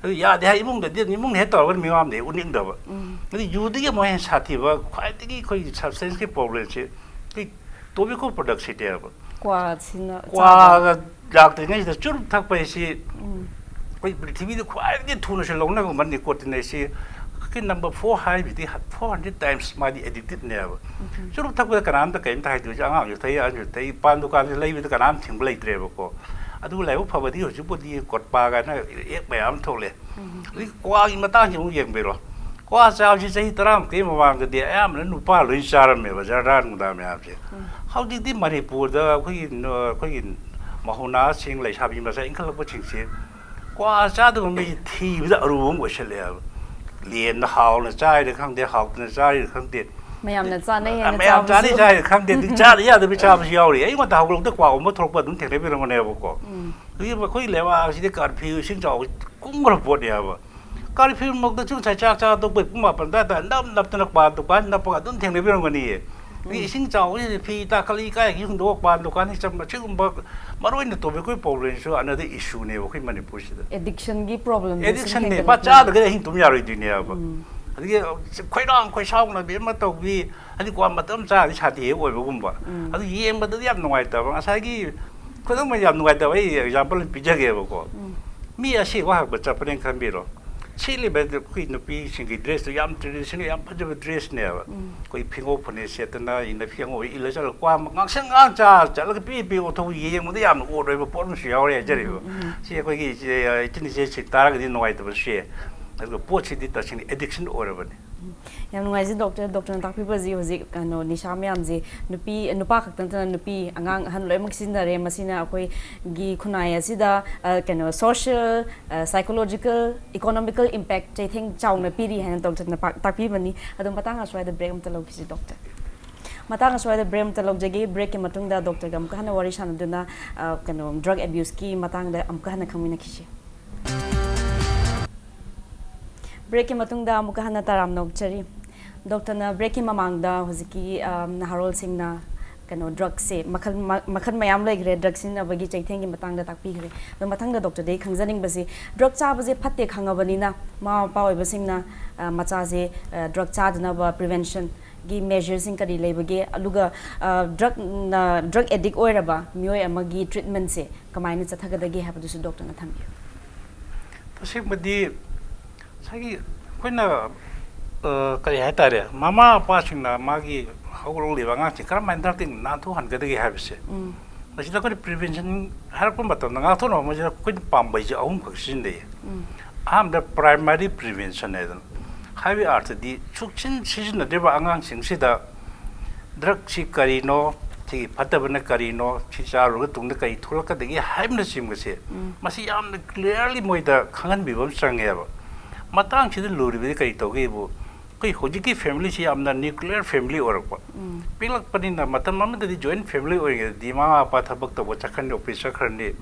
ꯑꯗꯨ ꯌꯥꯗꯦ ꯍꯥꯏ ꯏꯃꯨꯡꯗꯗꯤ, ꯏꯃꯨꯡꯅ ꯍꯦꯛ ꯇꯧꯔꯒ ꯃꯤꯃꯥꯡꯗ ꯍꯦꯛ ꯎꯠꯅꯤꯡꯗꯕ꯫ ꯎꯝ꯫ ꯑꯗꯨ ꯌꯨꯗꯒꯤ ꯑꯃꯨꯛ ꯍꯦꯟꯅ ꯁꯥꯊꯤꯕ ꯈ꯭ꯋꯥꯏꯗꯒꯤ ꯑꯩꯈꯣꯏꯒꯤ substanceꯀꯤ problemꯁꯦ ꯑꯩꯈꯣꯏ tobacco productꯁꯤꯅꯦꯕ꯫ ꯀ꯭ꯋꯥꯁꯤꯅ ꯀ꯭ꯋꯥꯒ ꯂꯥꯛꯇ꯭ꯔꯤꯉꯩꯁꯤꯗ ꯆꯨꯔꯨꯞ ꯊꯛꯄ ꯍꯥꯏꯁꯤ ꯑꯩꯈꯣꯏ ꯄ꯭ꯔꯤꯊꯤꯕꯤꯗ ꯈ꯭ꯋꯥꯏꯗꯒꯤ ꯊꯨꯅꯁꯨ ꯂꯧꯅꯕ ꯃꯅꯤꯀꯣꯇꯤꯟ ꯍꯥꯏꯁꯤ ꯀꯤ ꯅꯝꯕꯔ ꯐꯣꯔ ꯍꯥꯏꯕꯗꯤ ꯐꯣꯔ ꯍꯟꯗ꯭ꯔꯦꯠ ꯇꯥꯏꯝꯁ ꯃꯥꯗꯤ ꯑꯦꯗꯤꯛꯇꯤꯞꯅꯦꯕ꯫ ꯆꯨꯔꯨꯞ ꯊꯛꯄꯗ ꯀꯅꯥꯝꯇ ꯀꯩꯝꯇ ꯍꯥꯏꯗꯣꯏꯁꯦ, ꯑꯉꯥꯡꯁꯨ ꯊꯛꯏ, ꯑꯍꯟꯁꯨ ꯊꯛꯏ, ꯄꯥꯟ ꯗꯨꯀꯥꯟꯁꯦ ꯂꯩꯕꯗ ꯀꯅꯥꯝ ꯊꯤꯡꯕ ꯂꯩꯇ꯭ꯔꯦꯕꯀꯣ꯫ ꯑꯗꯨꯕꯨ ꯂꯥꯏꯕꯛ ꯐꯕꯗꯤ ꯍꯧꯖꯤꯛꯄꯨꯗꯤ ꯀꯣꯠꯄꯥ ꯀꯥꯏꯅ ꯑꯦꯛ ꯃꯌꯥꯝ ꯊꯣꯛꯂꯦ꯫ ꯑꯗꯒꯤ ꯀ꯭ꯋꯥꯒꯤ ꯃꯇꯥꯡꯁꯤ ꯑꯃꯨꯛ ꯌꯦꯡꯕꯤꯔꯣ꯫ ꯀ꯭ꯋꯥ ꯆꯥꯕꯁꯤ ꯆꯍꯤ ꯇꯔꯥꯃꯨꯛꯀꯤ ꯃꯃꯥꯡꯗꯗꯤ ꯑꯌꯥꯝꯕꯅ ꯅꯨꯄꯥ ꯂꯣꯏ ꯆꯥꯔꯝꯃꯦꯕ, ꯖꯔꯗꯥ ꯅꯨꯡꯗꯥ ꯃꯌꯥꯝꯁꯦ꯫ ꯍꯧꯖꯤꯛꯇꯤ ꯃꯅꯤꯄꯨꯔꯗ ꯑꯩꯈꯣꯏꯒꯤ ꯅ-, ꯑꯩꯈꯣꯏꯒꯤ ꯃꯍꯧ ꯅꯍꯥꯁꯤꯡ, ꯂꯩꯁꯥꯕꯤ ꯃꯆꯥ ꯏꯟꯈꯠꯂꯛꯄꯁꯤꯡꯁꯦ ꯀ꯭ꯋꯥ ꯆꯥꯗꯕ ꯃꯤꯁꯦ ꯊꯤꯕꯗ ꯑꯔꯨꯕ ꯑꯃ ꯑꯣꯏꯁꯜꯂꯛꯑꯦꯕ꯫ ꯂꯦꯟꯗ ꯍꯥꯎꯅ ꯆꯥꯏꯔ ꯈꯪꯗꯦ, ꯍꯥꯎꯇꯅ ꯆꯥꯏꯔ ꯈꯪꯗꯦ, ꯃꯌꯥꯝꯅ ꯆꯥꯅꯩ ꯍꯥꯏꯅ ꯃꯌꯥꯝ ꯆꯥꯅꯩ ꯆꯥꯕꯁꯨ꯫ ꯆꯥꯏꯔ ꯈꯪꯗꯦ, ꯑꯗꯨ ꯆꯥꯗ ꯌꯥꯗꯕ ꯆꯥꯕꯁꯨ ꯌꯥꯎꯔꯤ꯫ ꯑꯌꯨꯛ ꯉꯟꯇꯥ ꯍꯧꯒꯠꯂꯛꯄꯗ ꯀ꯭ꯋꯥꯒꯨꯝꯕ ꯊꯣꯛꯂꯛꯄ ꯑꯗꯨꯝ ꯊꯦꯡꯅꯕꯤꯔꯝꯒꯅꯦꯕꯀꯣ꯫ ꯑꯗꯒꯤ ꯑꯩꯈꯣꯏ ꯂꯩꯕꯥꯛꯁꯤꯗꯤ ꯀꯥꯔꯐ꯭ꯌꯨ, ꯏꯁꯤꯡ ꯆꯥꯎꯕ ꯀꯨꯝꯈ꯭ꯔ ꯄꯣꯠꯅꯦꯕ꯫ ꯀꯥꯔꯐ꯭ꯌꯨ ꯃꯛꯇꯁꯨ ꯉꯁꯥꯏ ꯆꯥꯛ ꯆꯥ ꯇꯣꯛꯄꯩ ꯄꯨꯡ ꯃꯥꯄꯟ ꯑꯗꯨꯋꯥꯏꯗ ꯅꯞ ꯅꯞꯇꯅ ꯀ꯭ꯋꯥ ꯗꯨꯀꯥꯟ ꯅꯞꯄꯒ ꯑꯗꯨꯝ ꯊꯦꯡꯅꯕꯤꯔꯝꯒꯅꯤꯌꯦ꯫ ꯑꯗꯒꯤ ꯏꯁꯤꯡ ꯆꯥꯎꯕꯁꯤꯗꯤ ꯐꯤ ꯇꯥꯈꯠꯂꯤ, ꯀꯥꯏꯒꯤ ꯍꯨꯟꯗꯣꯛꯑ ꯀ꯭ꯋꯥ ꯗꯨꯀꯥꯟ ꯆꯪꯕ, ꯁꯤꯒꯨꯝꯕ ꯃꯔꯨ ꯑꯣꯏꯅ ꯇꯣꯕꯦꯀꯣꯒꯤ ꯄ꯭ꯔꯣꯕ꯭ꯂꯦꯝꯁꯤꯁꯨ another issue ꯅꯦꯕ ꯑꯩꯈꯣꯏ ꯃꯅꯤꯄꯨꯔꯁꯤꯗ꯫ ꯑꯦꯗꯤꯛꯁꯟꯒꯤ ꯄ꯭ꯔꯣꯕ꯭ꯂꯦꯝꯁꯦ ꯁꯨꯝ ꯑꯦꯗꯤꯛꯁꯟꯅꯦ꯫ ꯃꯥ ꯍꯦꯟꯒꯠꯂꯛꯄꯅ ꯆꯥꯗ꯭ꯔꯒꯗꯤ ꯑꯍꯤꯡ ꯇꯨꯝ ꯌꯥꯔꯣꯏꯗꯣꯏꯅꯦꯕ꯫ ꯑꯗꯒꯤ ꯈꯣꯏꯔꯥꯡ ꯈꯣꯏꯁꯥꯎꯅꯕꯤ ꯑꯃ ꯇꯧꯕꯤ, ꯑꯗꯩ ꯀ꯭ꯋꯥ ꯃꯇꯝ ꯆꯥꯔꯗꯤ ꯁꯥꯊꯤ ꯍꯦꯛ ꯑꯣꯏꯕꯒꯨꯝꯕ꯫ ꯑꯗꯨ ꯌꯦꯡꯕꯗꯗꯤ ꯌꯥꯝ ꯅꯨꯡꯉꯥꯏꯇꯕ꯫ ꯉꯁꯥꯏꯒꯤ ꯈꯨꯗꯝ ꯑꯣꯏꯅ ꯌꯥꯝ ꯅꯨꯡꯉꯥꯏꯇꯕ ꯑꯩ ꯑꯦꯛꯖꯥꯝꯄꯜ ꯄꯤꯖꯒꯦꯕꯀꯣ꯫ ꯃꯤ ꯑꯁꯦꯡꯕ ꯍꯥꯏꯔꯛꯄ ꯆꯠꯄꯅꯦꯅ ꯈꯟꯕꯤꯔꯣ꯫ ꯁꯦꯠꯂꯤꯕ ꯑꯩꯈꯣꯏ ꯅꯨꯄꯤꯁꯤꯡꯒꯤ ꯗ꯭ꯔꯦꯁꯇꯨ ꯌꯥꯝ ꯇ꯭ꯔꯦꯗꯤꯁꯅꯦꯜ, ꯌꯥꯝ ꯐꯖꯕ ꯗ꯭ꯔꯦꯁꯅꯦꯕ꯫ ꯑꯩꯈꯣꯏ ꯐꯤꯉꯧ ꯐꯅꯦꯛ ꯁꯦꯠꯇꯅ, ꯏꯟꯅ ꯐꯤ ꯑꯉꯧꯕ ꯏꯜꯂ ꯆꯠꯂꯒ ꯀ꯭ꯋꯥ ꯉꯥꯡꯁꯪ ꯉꯥꯡ ꯆꯥ ꯆꯠꯂꯒ ꯄꯤ ꯄꯤ ꯑꯣꯊꯣꯛ ꯌꯦꯡꯕꯗ ꯌꯥꯝꯅ ꯑꯣꯠ ꯑꯣꯏꯕ ꯄꯣꯠ ꯑꯃꯁꯨ ꯌꯥꯎꯔꯦ ꯍꯥꯏꯖꯔꯤꯕ꯫ ꯁꯤ ꯑꯩꯈꯣꯏꯒꯤ ꯏꯆꯦ, ꯏꯆꯤꯟ ꯏꯆꯦꯁꯤꯡ ꯇꯥꯔꯒꯗꯤ ꯅꯨꯡꯉꯥꯏꯇꯕꯁꯦ꯫ ꯑꯗꯨꯒ ꯄꯣꯠꯁꯤꯗꯤ ꯇꯁꯦꯡꯅ ꯑꯦꯗꯤꯛꯁꯟ ꯑꯣꯏꯔꯕꯅꯤ꯫ ꯌꯥꯝ ꯅꯨꯡꯉꯥꯏꯖꯩ ꯗꯣꯛꯇꯔ, ꯗꯣꯛꯇꯔꯅ ꯇꯥꯛꯄꯤꯕꯁꯤ꯫ ꯍꯧꯖꯤꯛ ꯀꯩꯅꯣ ꯅꯤꯁꯥ ꯃꯌꯥꯝꯁꯦ ꯅꯨꯄꯤ, ꯅꯨꯄꯥ ꯈꯛꯇ ꯅꯠꯇꯅ ꯅꯨꯄꯤ, ꯑꯉꯥꯡ, ꯑꯍꯟ ꯂꯣꯏꯅꯃꯛ ꯁꯤꯖꯤꯟꯅꯔꯦ꯫ ꯃꯁꯤꯅ ꯑꯩꯈꯣꯏꯒꯤ ꯈꯨꯟꯅꯥꯏ ꯑꯁꯤꯗ, ꯑ, ꯀꯩꯅꯣ social, ꯑ, psychological, economical impact ꯆꯩꯊꯦꯡ ꯆꯥꯎꯅ ꯄꯤꯔꯤ ꯍꯥꯏꯅ ꯗꯣꯛꯇꯔꯅ ꯄꯥꯛ-, ꯇꯥꯛꯄꯤꯕꯅꯤ꯫ ꯑꯗꯣ ꯃꯇꯥꯡ ꯑꯁ꯭ꯋꯥꯏꯗ ꯕ꯭ꯔꯦꯛ ꯑꯝꯇ ꯂꯧꯈꯤꯁꯤ ꯗꯣꯛꯇꯔ꯫ ꯃꯇꯥꯡ ꯑꯁ꯭ꯋꯥꯏꯗ ꯕ꯭ꯔꯦꯛ ꯑꯝꯇ ꯂꯧꯖꯒꯦ꯫ ꯕ꯭ꯔꯦꯛꯀꯤ ꯃꯇꯨꯡꯗ ꯗꯣꯛꯇꯔꯒ ꯑꯃꯨꯛꯀ ꯍꯟꯅ ꯋꯥꯔꯤ ꯁꯥꯟꯅꯗꯨꯅ, ꯑ, ꯀꯩꯅꯣ drug abuseꯀꯤ ꯃꯇꯥꯡꯗ ꯑꯃꯨꯛꯀ ꯍꯟꯅ ꯈꯪꯃꯤꯟꯅꯈꯤꯁꯤ꯫ ꯕ꯭ꯔꯦꯛꯀꯤ ꯃꯇꯨꯡꯗ ꯑꯃꯨꯛꯀ ꯍꯟꯅ ꯇꯔꯥꯝꯅ ꯑꯣꯛꯆꯔꯤ꯫ ꯗꯣꯛꯇꯔꯅ ꯕ꯭ꯔꯦꯛꯀꯤ ꯃꯃꯥꯡꯗ ꯍꯧꯖꯤꯛꯀꯤ, ꯑ, ꯅꯍꯥꯔꯣꯜꯁꯤꯡꯅ ꯀꯩꯅꯣ ꯗ꯭ꯔꯒꯁꯦ ꯃꯈꯜ ꯃ-, ꯃꯈꯜ ꯃꯌꯥꯝ ꯂꯩꯈ꯭ꯔꯦ, ꯗ꯭ꯔꯒ ꯁꯤꯖꯤꯟꯅꯕꯒꯤ ꯆꯩꯊꯦꯡꯒꯤ ꯃꯇꯥꯡꯗ ꯇꯥꯛꯄꯤꯈ꯭ꯔꯦ꯫ ꯑꯗꯣ ꯃꯊꯪꯗ ꯗꯣꯛꯇꯔꯗꯒꯤ ꯈꯪꯖꯅꯤꯡꯕꯁꯤ, ꯗ꯭ꯔꯒ ꯆꯥꯕꯁꯦ ꯐꯠꯇꯦ ꯈꯪꯉꯕꯅꯤꯅ ꯃꯃꯥ ꯃꯄꯥ ꯑꯣꯏꯕꯁꯤꯡꯅ, ꯑ, ꯃꯆꯥꯁꯦ, ꯑ, ꯗ꯭ꯔꯒ ꯆꯥꯗꯅꯕ prevention ꯒꯤ ꯃꯦꯖꯔꯁꯤꯡ ꯀꯔꯤ ꯂꯩꯕꯒꯦ? ꯑꯗꯨꯒ ꯗ꯭ꯔꯒ ꯗ꯭ꯔꯒ ꯑꯦꯗꯤꯛ ꯑꯣꯏꯔꯕ ꯃꯤꯑꯣꯏ ꯑꯃꯒꯤ ꯇ꯭ꯔꯤꯠꯃꯦꯟꯁꯦ ꯀꯃꯥꯏꯅ ꯆꯠꯊꯒꯗꯒꯦ ꯍꯥꯏꯕꯗꯨꯁꯨ ꯗꯣꯛꯇꯔꯅ ꯊꯝꯕꯤꯌꯨ꯫ ꯇꯁꯦꯡꯕꯗꯤ ꯉꯁꯥꯏꯒꯤ ꯑꯩꯈꯣꯏꯅ ꯀꯔꯤ ꯍꯥꯏꯇꯥꯔꯦ, ꯃꯃꯥ ꯃꯄꯥꯁꯤꯡꯅ ꯃꯥꯒꯤ ꯍꯧꯒꯠꯂꯛꯂꯤꯕ ꯑꯉꯥꯡꯁꯤꯡ ꯀꯔꯝꯍꯥꯏꯅ ꯗ꯭ꯔꯒꯇꯒꯤ ꯅꯥꯟꯊꯣꯛꯍꯟꯒꯗꯒꯦ ꯍꯥꯏꯕꯁꯦ, ꯃꯁꯤꯗ ꯑꯩꯈꯣꯏꯅ ꯄ꯭ꯔꯤꯚꯦꯟꯁꯟ ꯍꯥꯏꯔꯛꯄ ꯃꯇꯝꯗ ꯉꯥꯛꯊꯣꯛꯅꯕ ꯃꯁꯤꯗ ꯑꯩꯈꯣꯏꯅ ꯄꯥꯝꯕꯩꯁꯦ ꯑꯍꯨꯝꯈꯛ ꯁꯤꯖꯤꯟꯅꯩꯌꯦ꯫ ꯑꯍꯥꯟꯕꯗ ꯄ꯭ꯔꯥꯏꯃꯥꯔꯤ ꯄ꯭ꯔꯤꯚꯦꯟꯁꯟ ꯍꯥꯏꯗꯅ, ꯍꯥꯏꯕꯒꯤ ꯑꯥꯔꯊꯗꯤ ꯁꯨꯡꯁꯤꯟ ꯁꯤꯖꯤꯟꯅꯗ꯭ꯔꯤꯕ ꯑꯉꯥꯡꯁꯤꯡꯁꯤꯗ ꯗ꯭ꯔꯒꯁꯤ ꯀꯔꯤꯅꯣ, ꯁꯤꯒꯤ ꯐꯠꯇꯕꯅ ꯀꯔꯤꯅꯣ, ꯁꯤ ꯆꯥꯔꯨꯔꯒ ꯇꯨꯡꯗ ꯀꯔꯤ ꯊꯣꯛꯂꯛꯀꯗꯒꯦ ꯍꯥꯏꯕꯅꯆꯤꯡꯕꯁꯦ, ꯃꯁꯤ ꯌꯥꯝꯅ ꯀ꯭ꯂꯤꯌꯥꯔꯂꯤ ꯃꯣꯏꯗ ꯈꯪꯍꯟꯕꯤꯕ ꯑꯃ ꯆꯪꯉꯦꯕ꯫ ꯃꯇꯥꯡꯁꯤꯗ ꯂꯨꯔꯤꯕꯗꯤ ꯀꯔꯤ ꯇꯧꯒꯦꯕꯨ, ꯑꯩꯈꯣꯏ ꯍꯧꯖꯤꯛꯀꯤ ꯐꯦꯃꯤꯂꯤꯁꯤ ꯌꯥꯝꯅ ꯅ꯭ꯌꯨꯀ꯭ꯂꯤꯌꯔ ꯐꯦꯃꯤꯂꯤ ꯑꯣꯏꯔꯛꯄ꯫ ꯄꯤꯛꯂꯛꯄꯅꯤꯅ ꯃꯇꯝ ꯑꯃꯗꯗꯤ ꯖꯣꯏꯟ ꯐꯦꯃꯤꯂꯤ ꯑꯣꯏꯔꯤꯉꯩꯗꯗꯤ ꯃꯃꯥ ꯃꯄꯥ ꯊꯕꯛ ꯇꯧꯕ ꯆꯠꯈ꯭ꯔꯅꯤ, ꯑꯣꯐꯤꯁ ꯆꯠꯈ꯭ꯔꯅꯤ,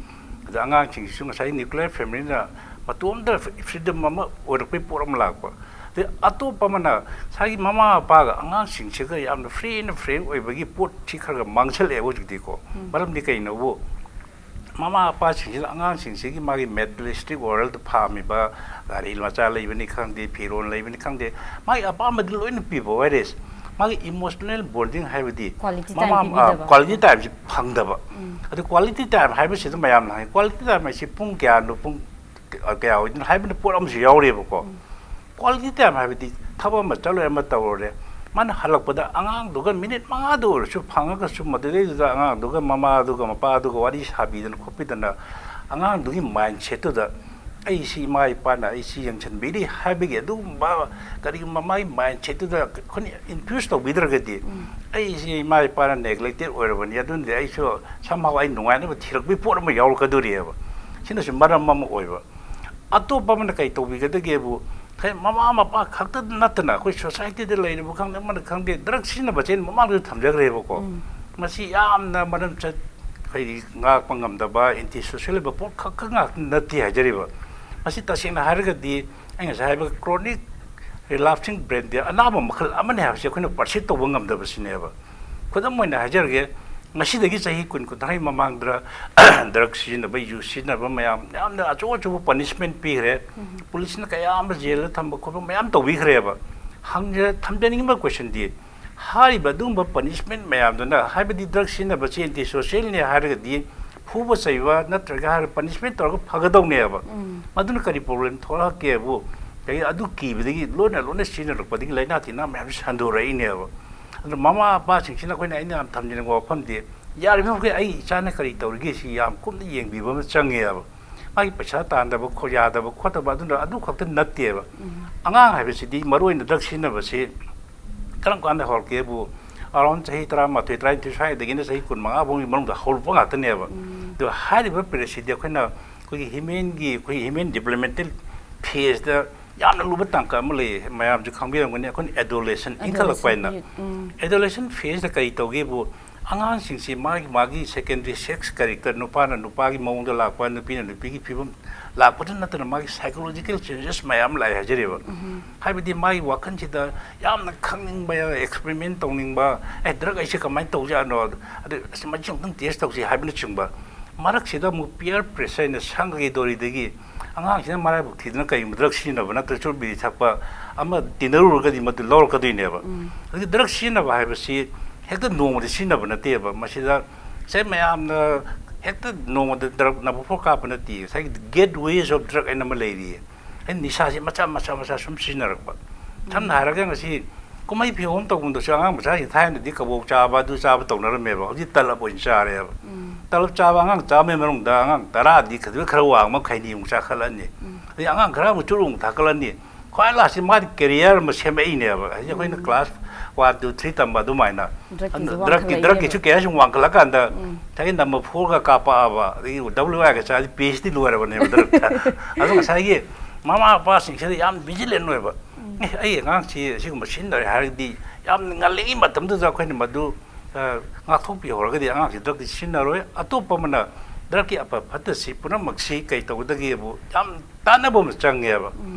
ꯑꯗ ꯑꯉꯥꯡꯁꯤꯡꯁꯤꯁꯨ ꯉꯁꯥꯏ ꯅ꯭ꯌꯨꯀ꯭ꯂꯤꯌꯔ ꯐꯦꯃꯤꯂꯤꯅ ꯃꯇꯣꯝꯇ ꯐ꯭ꯔꯤꯗꯝ ꯑꯃ ꯑꯣꯏꯔꯛꯄꯒꯤ ꯄꯣꯠ ꯑꯃ ꯂꯥꯛꯄ꯫ ꯑꯗꯩ ꯑꯇꯣꯞꯄ ꯑꯃꯅ ꯉꯁꯥꯏꯒꯤ ꯃꯃꯥ ꯃꯄꯥꯒ ꯑꯉꯥꯡꯁꯤꯡꯁꯤꯒ ꯌꯥꯝꯅ ꯐ꯭ꯔꯤ ꯑꯦꯟ ꯐ꯭ꯔꯦꯡ ꯑꯣꯏꯕꯒꯤ ꯄꯣꯠꯁꯤ ꯈꯔ ꯈꯔ ꯃꯥꯡꯁꯜꯂꯛꯑꯦꯕ ꯍꯧꯖꯤꯛꯇꯤꯀꯣ꯫ ꯃꯔꯝꯗꯤ ꯀꯩꯅꯣꯕꯨ, ꯃꯃꯥ ꯃꯄꯥꯁꯤꯡꯁꯤꯅ ꯑꯉꯥꯡꯁꯤꯡꯁꯤꯒꯤ ꯃꯥꯒꯤ ꯃꯦꯇꯔꯤꯌꯦꯂꯤꯁꯇꯤꯛ ꯋꯥꯔꯜꯗ ꯐꯥꯝꯃꯤꯕ, ꯒꯥꯔꯤ ꯃꯆꯥ ꯂꯩꯕꯅꯤ ꯈꯪꯗꯦ, ꯐꯤꯔꯣꯜ ꯂꯩꯕꯅꯤ ꯈꯪꯗꯦ, ꯃꯥꯒꯤ ꯑꯄꯥꯝꯕꯗꯤ ꯂꯣꯏꯅ ꯄꯤꯕ, ꯋꯥꯏꯔꯦꯁ ꯃꯥꯒꯤ ꯏꯃꯣꯁꯅꯦꯜ ꯕꯣꯟꯗꯤꯡ ꯍꯥꯏꯕꯗꯤ Quality time ꯃꯃꯥ ꯄꯤꯕꯤꯗꯕ꯫ ꯀ꯭ꯋꯥꯂꯤꯇꯤ ꯇꯥꯏꯝꯁꯤ ꯐꯪꯗꯕ꯫ ꯑꯗꯨ ꯀ꯭ꯋꯥꯂꯤꯇꯤ ꯇꯥꯏꯝ ꯍꯥꯏꯕꯁꯤꯗ ꯃꯌꯥꯝꯅ ꯍꯪꯉꯤ, ꯀ꯭ꯋꯥꯂꯤꯇꯤ ꯇꯥꯏꯝ ꯍꯥꯏꯁꯤ ꯄꯨꯡ ꯀꯌꯥꯅꯣ, ꯄꯨꯡ ꯀꯌꯥ ꯑꯣꯏꯗꯣꯏꯅꯣ ꯍꯥꯏꯕꯅ ꯄꯣꯠ ꯑꯃꯁꯨ ꯌꯥꯎꯔꯤꯕꯀꯣ꯫ ꯀ꯭ꯋꯥꯂꯤꯇꯤ ꯇꯥꯏꯝ ꯍꯥꯏꯕꯗꯤ ꯊꯕꯛ ꯑꯃ ꯆꯠꯂꯨꯔꯦ, ꯑꯃ ꯇꯧꯔꯨꯔꯦ, ꯃꯥꯅ ꯍꯜꯂꯛꯄꯗ ꯑꯉꯥꯡꯗꯨꯒ ꯃꯤꯅꯤꯠ ꯃꯉꯥꯗ ꯑꯣꯏꯔꯁꯨ ꯐꯪꯉꯒꯁꯨ ꯃꯗꯨꯗꯩꯗꯨꯗ ꯑꯉꯥꯡꯗꯨꯒ ꯃꯃꯥꯗꯨꯒ ꯃꯄꯥꯗꯨꯒ ꯋꯥꯔꯤ ꯁꯥꯕꯤꯗꯅ ꯈꯣꯠꯄꯤꯗꯅ ꯑꯉꯥꯡꯗꯨꯒꯤ ꯃꯥꯏꯟꯁꯦꯠꯇꯨꯗ ꯑꯩꯁꯤ ꯏꯃꯥ ꯏꯄꯥꯅ ꯑꯩꯁꯤ ꯌꯦꯡꯁꯤꯟꯕꯤꯔꯤ ꯍꯥꯏꯕꯒꯤ ꯑꯗꯨꯒꯨꯝꯕ ꯀꯔꯤꯒꯨꯝꯕ ꯃꯥꯒꯤ ꯃꯥꯏꯟꯁꯦꯠꯇꯨꯗ ꯑꯩꯈꯣꯏꯅ ꯏꯟꯐ꯭ꯌꯨꯁ ꯇꯧꯕꯤꯗ꯭ꯔꯒꯗꯤ, ꯑꯩꯁꯤ ꯏꯃꯥ ꯏꯄꯥꯅ ꯅꯦꯒ꯭ꯂꯦꯛꯇꯦꯠ ꯑꯣꯏꯔꯕꯅꯤ, ꯑꯗꯨꯅꯗꯤ ꯑꯩꯁꯨ somehow ꯑꯩ ꯅꯨꯡꯉꯥꯏꯅꯕ ꯊꯤꯔꯛꯄꯒꯤ ꯄꯣꯠ ꯑꯃ ꯌꯥꯎꯔꯛꯀꯗꯣꯔꯤꯑꯕ꯫ ꯁꯤꯅꯁꯨ ꯃꯔꯝ ꯑꯃ ꯑꯣꯏꯕ꯫ ꯑꯇꯣꯞꯄ ꯑꯃꯅ ꯀꯩ ꯇꯧꯕꯤꯒꯗꯒꯦꯕꯨ, ꯍꯦꯛ ꯃꯃꯥ ꯃꯄꯥ ꯈꯛꯇ ꯅꯠꯇꯅ ꯑꯩꯈꯣꯏ ꯁꯣꯁꯥꯏꯇꯤꯗ ꯂꯩꯔꯤꯕ ꯈꯪꯗꯦ, ꯑꯃꯅ ꯈꯪꯗꯦ, ꯗ꯭ꯔꯒ ꯁꯤꯖꯤꯟꯅꯕꯁꯦ ꯑꯩꯅ ꯃꯃꯥꯡꯗꯁꯨ ꯊꯝꯖꯈ꯭ꯔꯦꯕꯀꯣ꯫ ꯃꯁꯤ ꯌꯥꯝꯅ ꯃꯔꯝ ꯆꯠ ꯑꯩꯈꯣꯏꯒꯤ ꯉꯥꯛꯄ ꯉꯝꯗꯕ, ꯑꯦꯟꯇꯤ ꯁꯣꯁꯤꯌꯦꯜ ꯑꯣꯏꯕ ꯄꯣꯠ ꯈꯛ ꯈꯛ ꯉꯥꯛꯇ ꯅꯠꯇꯦ ꯍꯥꯏꯖꯔꯤꯕ꯫ ꯃꯁꯤ ꯇꯁꯦꯡꯅ ꯍꯥꯏꯔꯒꯗꯤ ꯑꯩ ꯉꯁꯥꯏ ꯍꯥꯏꯕ ꯀ꯭ꯔꯣꯅꯤꯛ ꯔꯤꯂꯥꯞꯁꯤꯡ ꯕ꯭ꯔꯦꯟ ꯗꯦꯠ ꯑꯅꯥꯕ ꯃꯈꯜ ꯑꯃꯅꯤ ꯍꯥꯏꯕꯁꯤ ꯑꯩꯈꯣꯏꯅ ꯄꯔꯁꯤꯞ ꯇꯧꯕ ꯉꯝꯗꯕꯁꯤꯅꯦꯕ꯫ ꯈꯨꯗꯝ ꯑꯣꯏꯅ ꯍꯥꯏꯖꯔꯒꯦ, ꯉꯁꯤꯗꯒꯤ ꯆꯍꯤ ꯀꯨꯟ, ꯀꯨꯟꯊ꯭ꯔꯥꯒꯤ ꯃꯃꯥꯡꯗ ꯗ꯭ꯔꯒ ꯁꯤꯖꯤꯟꯅꯕ, ꯌꯨ ꯁꯤꯖꯤꯟꯅꯕ ꯃꯌꯥꯝ, ꯌꯥꯝꯅ ꯑꯆꯧ ꯑꯆꯧꯕ ꯄꯅꯤꯁꯃꯦꯟ ꯄꯤꯈ꯭ꯔꯦ꯫ ꯄꯨꯂꯤꯁꯅ ꯀꯌꯥ ꯑꯃ ꯖꯦꯜꯗ ꯊꯝꯕ ꯈꯣꯠꯄ ꯃꯌꯥꯝ ꯇꯧꯕꯤꯈ꯭ꯔꯦꯕ꯫ ꯍꯪꯖ-, ꯊꯝꯖꯅꯤꯡꯕ ꯀꯣꯏꯁꯟꯗꯤ, ꯍꯥꯏꯔꯤꯕ ꯑꯗꯨꯒꯨꯝꯕ ꯄꯅꯤꯁꯃꯦꯟ ꯃꯌꯥꯝꯗꯨꯅ, ꯍꯥꯏꯕꯗꯤ ꯗ꯭ꯔꯒ ꯁꯤꯖꯤꯟꯅꯕꯁꯤ ꯑꯦꯟꯇꯤ ꯁꯣꯁꯤꯌꯦꯜꯅꯤ ꯍꯥꯏꯔꯒꯗꯤ ꯐꯨꯕ ꯆꯩꯕ ꯅꯠꯇ꯭ꯔꯒ ꯍꯥꯏꯔ ꯄꯅꯤꯁꯃꯦꯟ ꯇꯧꯔꯒ ꯐꯒꯗꯧꯅꯦꯕ꯫ ꯃꯗꯨꯅ ꯀꯔꯤ ꯄ꯭ꯔꯣꯕ꯭ꯂꯦꯝ ꯊꯣꯛꯂꯛꯀꯦꯕꯨ? ꯀꯩ ꯑꯗꯨ ꯀꯤꯕꯗꯒꯤ ꯂꯣꯟꯅ ꯂꯣꯟꯅ ꯁꯤꯖꯤꯟꯅꯔꯛꯄꯗꯒꯤ ꯂꯥꯏꯅꯥ ꯇꯤꯟꯅꯥ ꯃꯌꯥꯝꯁꯤ ꯁꯟꯗꯣꯔꯛꯏꯅꯦꯕ꯫ ꯑꯗꯣ ꯃꯃꯥ ꯃꯄꯥꯁꯤꯡꯁꯤꯅ ꯑꯩꯈꯣꯏꯅ, ꯑꯩꯅ ꯌꯥꯝ ꯊꯝꯖꯅꯤꯡꯕ ꯋꯥꯐꯝꯗꯤ, ꯌꯥꯔꯤꯕ ꯃꯈꯩ ꯑꯩ ꯏꯆꯥꯅ ꯀꯔꯤ ꯇꯧꯔꯤꯒꯦ ꯁꯤ ꯌꯥꯝ ꯀꯨꯞꯅ ꯌꯦꯡꯕꯤꯕ ꯑꯃ ꯆꯪꯉꯦꯕ꯫ ꯃꯥꯒꯤ ꯄꯩꯁꯥ ꯇꯥꯟꯗꯕ ꯈꯣ-, ꯌꯥꯗꯕ ꯈꯣꯠꯇꯕ ꯑꯗꯨꯅ ꯑꯗꯨ ꯈꯛꯇ ꯅꯠꯇꯦꯕ꯫ ꯑꯉꯥꯡ ꯍꯥꯏꯕꯁꯤꯗꯤ ꯃꯔꯨ ꯑꯣꯏꯅ ꯗ꯭ꯔꯒ ꯁꯤꯖꯤꯟꯅꯕꯁꯤ ꯀꯔꯝ ꯀꯥꯟꯗ ꯍꯧꯔꯛꯀꯦꯕꯨ, ꯑꯔꯥꯎꯟ ꯆꯍꯤ ꯇꯔꯥꯃꯥꯊꯣꯏ, ꯇꯔꯥꯅꯤꯊꯣꯏ ꯁ꯭ꯋꯥꯏꯗꯒꯤꯅ ꯆꯍꯤ ꯀꯨꯟꯃꯉꯥ ꯐꯥꯎꯒꯤ ꯃꯅꯨꯡꯗ ꯍꯧꯔꯛꯄ ꯉꯥꯛꯇꯅꯦꯕ꯫ ꯑꯗꯨꯒ ꯍꯥꯏꯔꯤꯕ ꯄꯤꯔꯤꯌꯠꯁꯤꯗꯤ ꯑꯩꯈꯣꯏꯅ, ꯑꯩꯈꯣꯏꯒꯤ ꯍ꯭ꯌꯨꯃꯦꯟꯒꯤ, ꯑꯩꯈꯣꯏꯒꯤ ꯍ꯭ꯌꯨꯃꯦꯟ ꯗꯤꯕ꯭ꯂꯞꯃꯦꯟꯇꯦꯜ ꯐꯦꯖꯇ ꯌꯥꯝꯅ ꯂꯨꯕ ꯇꯥꯡꯀꯛ ꯑꯃ ꯂꯩ, ꯃꯌꯥꯝꯁꯨ ꯈꯪꯕꯤꯔꯝꯒꯅꯤ, ꯑꯩꯈꯣꯏꯅ ꯑꯦꯗꯣꯂꯦꯁꯟ ꯏꯟꯈꯠꯂꯛꯄ ꯍꯥꯏꯅ꯫ ꯑꯦꯗꯣꯂꯦꯁꯟ ꯐꯦꯖꯇ ꯀꯔꯤ ꯇꯧꯒꯦꯕꯨ, ꯑꯉꯥꯡꯁꯤꯡꯁꯤ ꯃꯥꯒꯤ, ꯃꯥꯒꯤ ꯁꯦꯀꯦꯟꯗꯔꯤ ꯁꯦꯛꯁ ꯀꯦꯔꯦꯛꯇꯔ, ꯅꯨꯄꯥꯅ ꯅꯨꯄꯥꯒꯤ ꯃꯑꯣꯡꯗ ꯂꯥꯛꯄ, ꯅꯨꯄꯤꯅ ꯅꯨꯄꯤꯒꯤ ꯐꯤꯕꯝ ꯂꯥꯛꯄꯗ ꯅꯠꯇꯅ ꯃꯥꯒꯤ ꯁꯥꯏꯀꯣꯂꯣꯖꯤꯀꯦꯜ ꯆꯦꯟꯖꯦꯁ ꯃꯌꯥꯝ ꯂꯥꯛꯑꯦ ꯍꯥꯏꯖꯔꯤꯕ꯫ ꯍꯥꯏꯕꯗꯤ ꯃꯥꯒꯤ ꯋꯥꯈꯜꯁꯤꯗ ꯌꯥꯝꯅ ꯈꯪꯅꯤꯡꯕ, ꯑꯦꯛꯁꯄꯦꯔꯤꯃꯦꯟ ꯇꯧꯅꯤꯡꯕ, "ꯑꯦ, ꯗ꯭ꯔꯒ ꯑꯩꯁꯦ ꯀꯃꯥꯏꯅ ꯇꯧꯖꯥꯠꯅꯣ? ꯑꯗꯨ ꯑꯁ, ꯃꯁꯤ ꯑꯃꯨꯛꯇꯪ ꯇꯦꯁ ꯇꯧꯁꯤ" ꯍꯥꯏꯕꯅꯆꯤꯡꯕ꯫ ꯃꯔꯛꯁꯤꯗ ꯑꯃꯨꯛ ꯄꯤꯌꯔ ꯄ꯭ꯔꯦꯁꯔ ꯍꯥꯏꯅ ꯁꯪꯒꯒꯤ ꯗꯣꯔꯤꯗꯒꯤ ꯑꯉꯥꯡꯁꯤꯅ ꯃꯔꯥꯏꯕꯛ ꯊꯤꯗꯅ ꯀꯔꯤꯒꯨꯝꯕ ꯗ꯭ꯔꯒ ꯁꯤꯖꯤꯟꯅꯕ ꯅꯠꯇ꯭ꯔꯒ ꯆꯨꯔꯨꯞ ꯕꯤꯔꯤ ꯊꯛꯄ ꯑꯃ ꯇꯤꯟꯅꯔꯨꯔꯒꯗꯤ ꯃꯗꯨ ꯂꯧꯔꯛꯀꯗꯣꯏꯅꯦꯕ꯫ ꯑꯗꯒꯤ ꯗ꯭ꯔꯒ ꯁꯤꯖꯤꯟꯅꯕ ꯍꯥꯏꯕꯁꯤ ꯍꯦꯛꯇ ꯅꯣꯡꯃꯗ ꯁꯤꯖꯤꯟꯅꯕ ꯅꯠꯇꯦꯕ꯫ ꯃꯁꯤꯗ ꯉꯁꯥꯏ ꯃꯌꯥꯝꯅ ꯍꯦꯛꯇ ꯅꯣꯡꯃꯗ ꯗ꯭ꯔꯒ ꯅꯝꯕꯔ ꯐꯣꯔ ꯀꯥꯞꯄ ꯅꯠꯇꯦ꯫ ꯉꯁꯥꯏꯒꯤ ꯒꯦꯠ ꯋꯦꯁ ꯑꯣꯐ ꯗ꯭ꯔꯒ ꯍꯥꯏꯅ ꯑꯃ ꯂꯩꯔꯤꯌꯦ꯫ ꯍꯥꯏꯗꯤ ꯅꯤꯁꯥꯁꯤ ꯃꯆꯥ ꯃꯆꯥ ꯃꯆꯥ ꯁꯨꯝ ꯁꯤꯖꯤꯟꯅꯔꯛꯄ꯫ ꯁꯝꯅ ꯍꯥꯏꯔꯒ ꯉꯁꯤ ꯀꯨꯝꯍꯩ ꯐꯤꯌꯣꯡ ꯑꯃ ꯇꯧꯐꯝꯗꯁꯨ ꯑꯉꯥꯡ ꯃꯆꯥꯁꯤꯡ ꯊꯥꯏꯅꯗꯤ ꯀꯕꯣꯛ ꯆꯥꯕ, ꯑꯗꯨ ꯆꯥꯕ ꯇꯧꯅꯔꯝꯃꯦꯕ꯫ ꯍꯧꯖꯤꯛ ꯇꯂꯕ ꯑꯣꯏꯅ ꯆꯥꯔꯦꯕ꯫ ꯇꯂꯕ ꯆꯥꯕ ꯑꯉꯥꯡ ꯆꯥꯝꯃꯩ ꯃꯅꯨꯡꯗ ꯑꯉꯥꯡ ꯇꯔꯥꯗꯤ ꯈꯖꯤꯛ ꯈꯔ ꯋꯥꯡꯕ ꯈꯩꯅꯤ ꯑꯃꯨꯛ ꯆꯥꯈꯠꯂꯛꯑꯅꯤ꯫ ꯑꯗꯩ ꯑꯉꯥꯡ ꯈꯔ ꯑꯃꯨꯛ ꯆꯨꯔꯨ ꯑꯃꯨꯛ ꯊꯥꯀꯠꯂꯅꯤ꯫ ꯈ꯭ꯋꯥꯏ ꯂꯥꯁꯁꯤ ꯃꯥꯗꯤ ꯀꯦꯔꯤꯌꯔ ꯑꯃ ꯁꯦꯝꯃꯛꯏꯅꯦꯕ꯫ ꯍꯧꯖꯤꯛ ꯑꯩꯈꯣꯏꯅ ꯀ꯭ꯂꯥꯁ ꯋꯥꯟ, ꯇꯨ, ꯊ꯭ꯔꯤ ꯇꯝꯕ ꯑꯗꯨꯃꯥꯏꯅ꯫ ꯗ꯭ꯔꯒꯀꯤꯁꯨ ꯑꯗꯨ ꯗ꯭ꯔꯒꯀꯤ, ꯋꯥꯡꯈꯠꯂꯛꯏꯅꯦꯕ꯫ ꯗ꯭ꯔꯒꯀꯤꯁꯨ ꯀꯌꯥ ꯁꯨꯝ ꯋꯥꯡꯈꯠꯂꯛꯀꯥꯟꯗ ꯉꯁꯥꯏꯒꯤ ꯅꯝꯕꯔ ꯐꯣꯔꯒ ꯀꯥꯞꯄꯛꯑꯕ, ꯑꯗꯒꯤ ꯗꯕꯜꯌꯨ ꯑꯥꯏꯒ ꯆꯥꯔꯗꯤ ꯄꯤ ꯑꯩꯆ ꯗꯤ ꯂꯣꯏꯔꯕꯅꯦꯕ ꯗ꯭ꯔꯒꯇ꯫ ꯑꯗꯣ ꯉꯁꯥꯏꯒꯤ ꯃꯃꯥ ꯃꯄꯥꯁꯤꯡꯁꯤꯗ ꯌꯥꯝ ꯚꯤꯖꯤꯂꯦꯟ ꯑꯣꯏꯕ꯫ "ꯑꯦ, ꯑꯩ ꯑꯉꯥꯡꯁꯤ ꯁꯤꯒꯨꯝꯕ ꯁꯤꯖꯤꯟꯅꯔꯦ" ꯍꯥꯏꯔꯒꯗꯤ ꯌꯥꯝ ꯉꯜꯂꯤꯉꯩ ꯃꯇꯝꯗꯨꯗ ꯑꯩꯈꯣꯏꯅ ꯃꯗꯨ, ꯑ, ꯉꯥꯛꯊꯣꯛꯄꯤꯍꯧꯔꯒꯗꯤ ꯑꯉꯥꯡꯁꯤ ꯗ꯭ꯔꯒꯇꯤ ꯁꯤꯖꯤꯟꯅꯔꯣꯏ꯫ ꯑꯇꯣꯞꯄ ꯑꯃꯅ ꯗ꯭ꯔꯒꯀꯤ ꯑꯐ ꯐꯠꯇ ꯁꯤ ꯄꯨꯝꯅꯃꯛꯁꯤ ꯀꯩ ꯇꯧꯒꯗꯒꯦꯕꯨ ꯌꯥꯝ ꯇꯥꯟꯅꯕ ꯑꯃ ꯆꯪꯉꯦꯕ꯫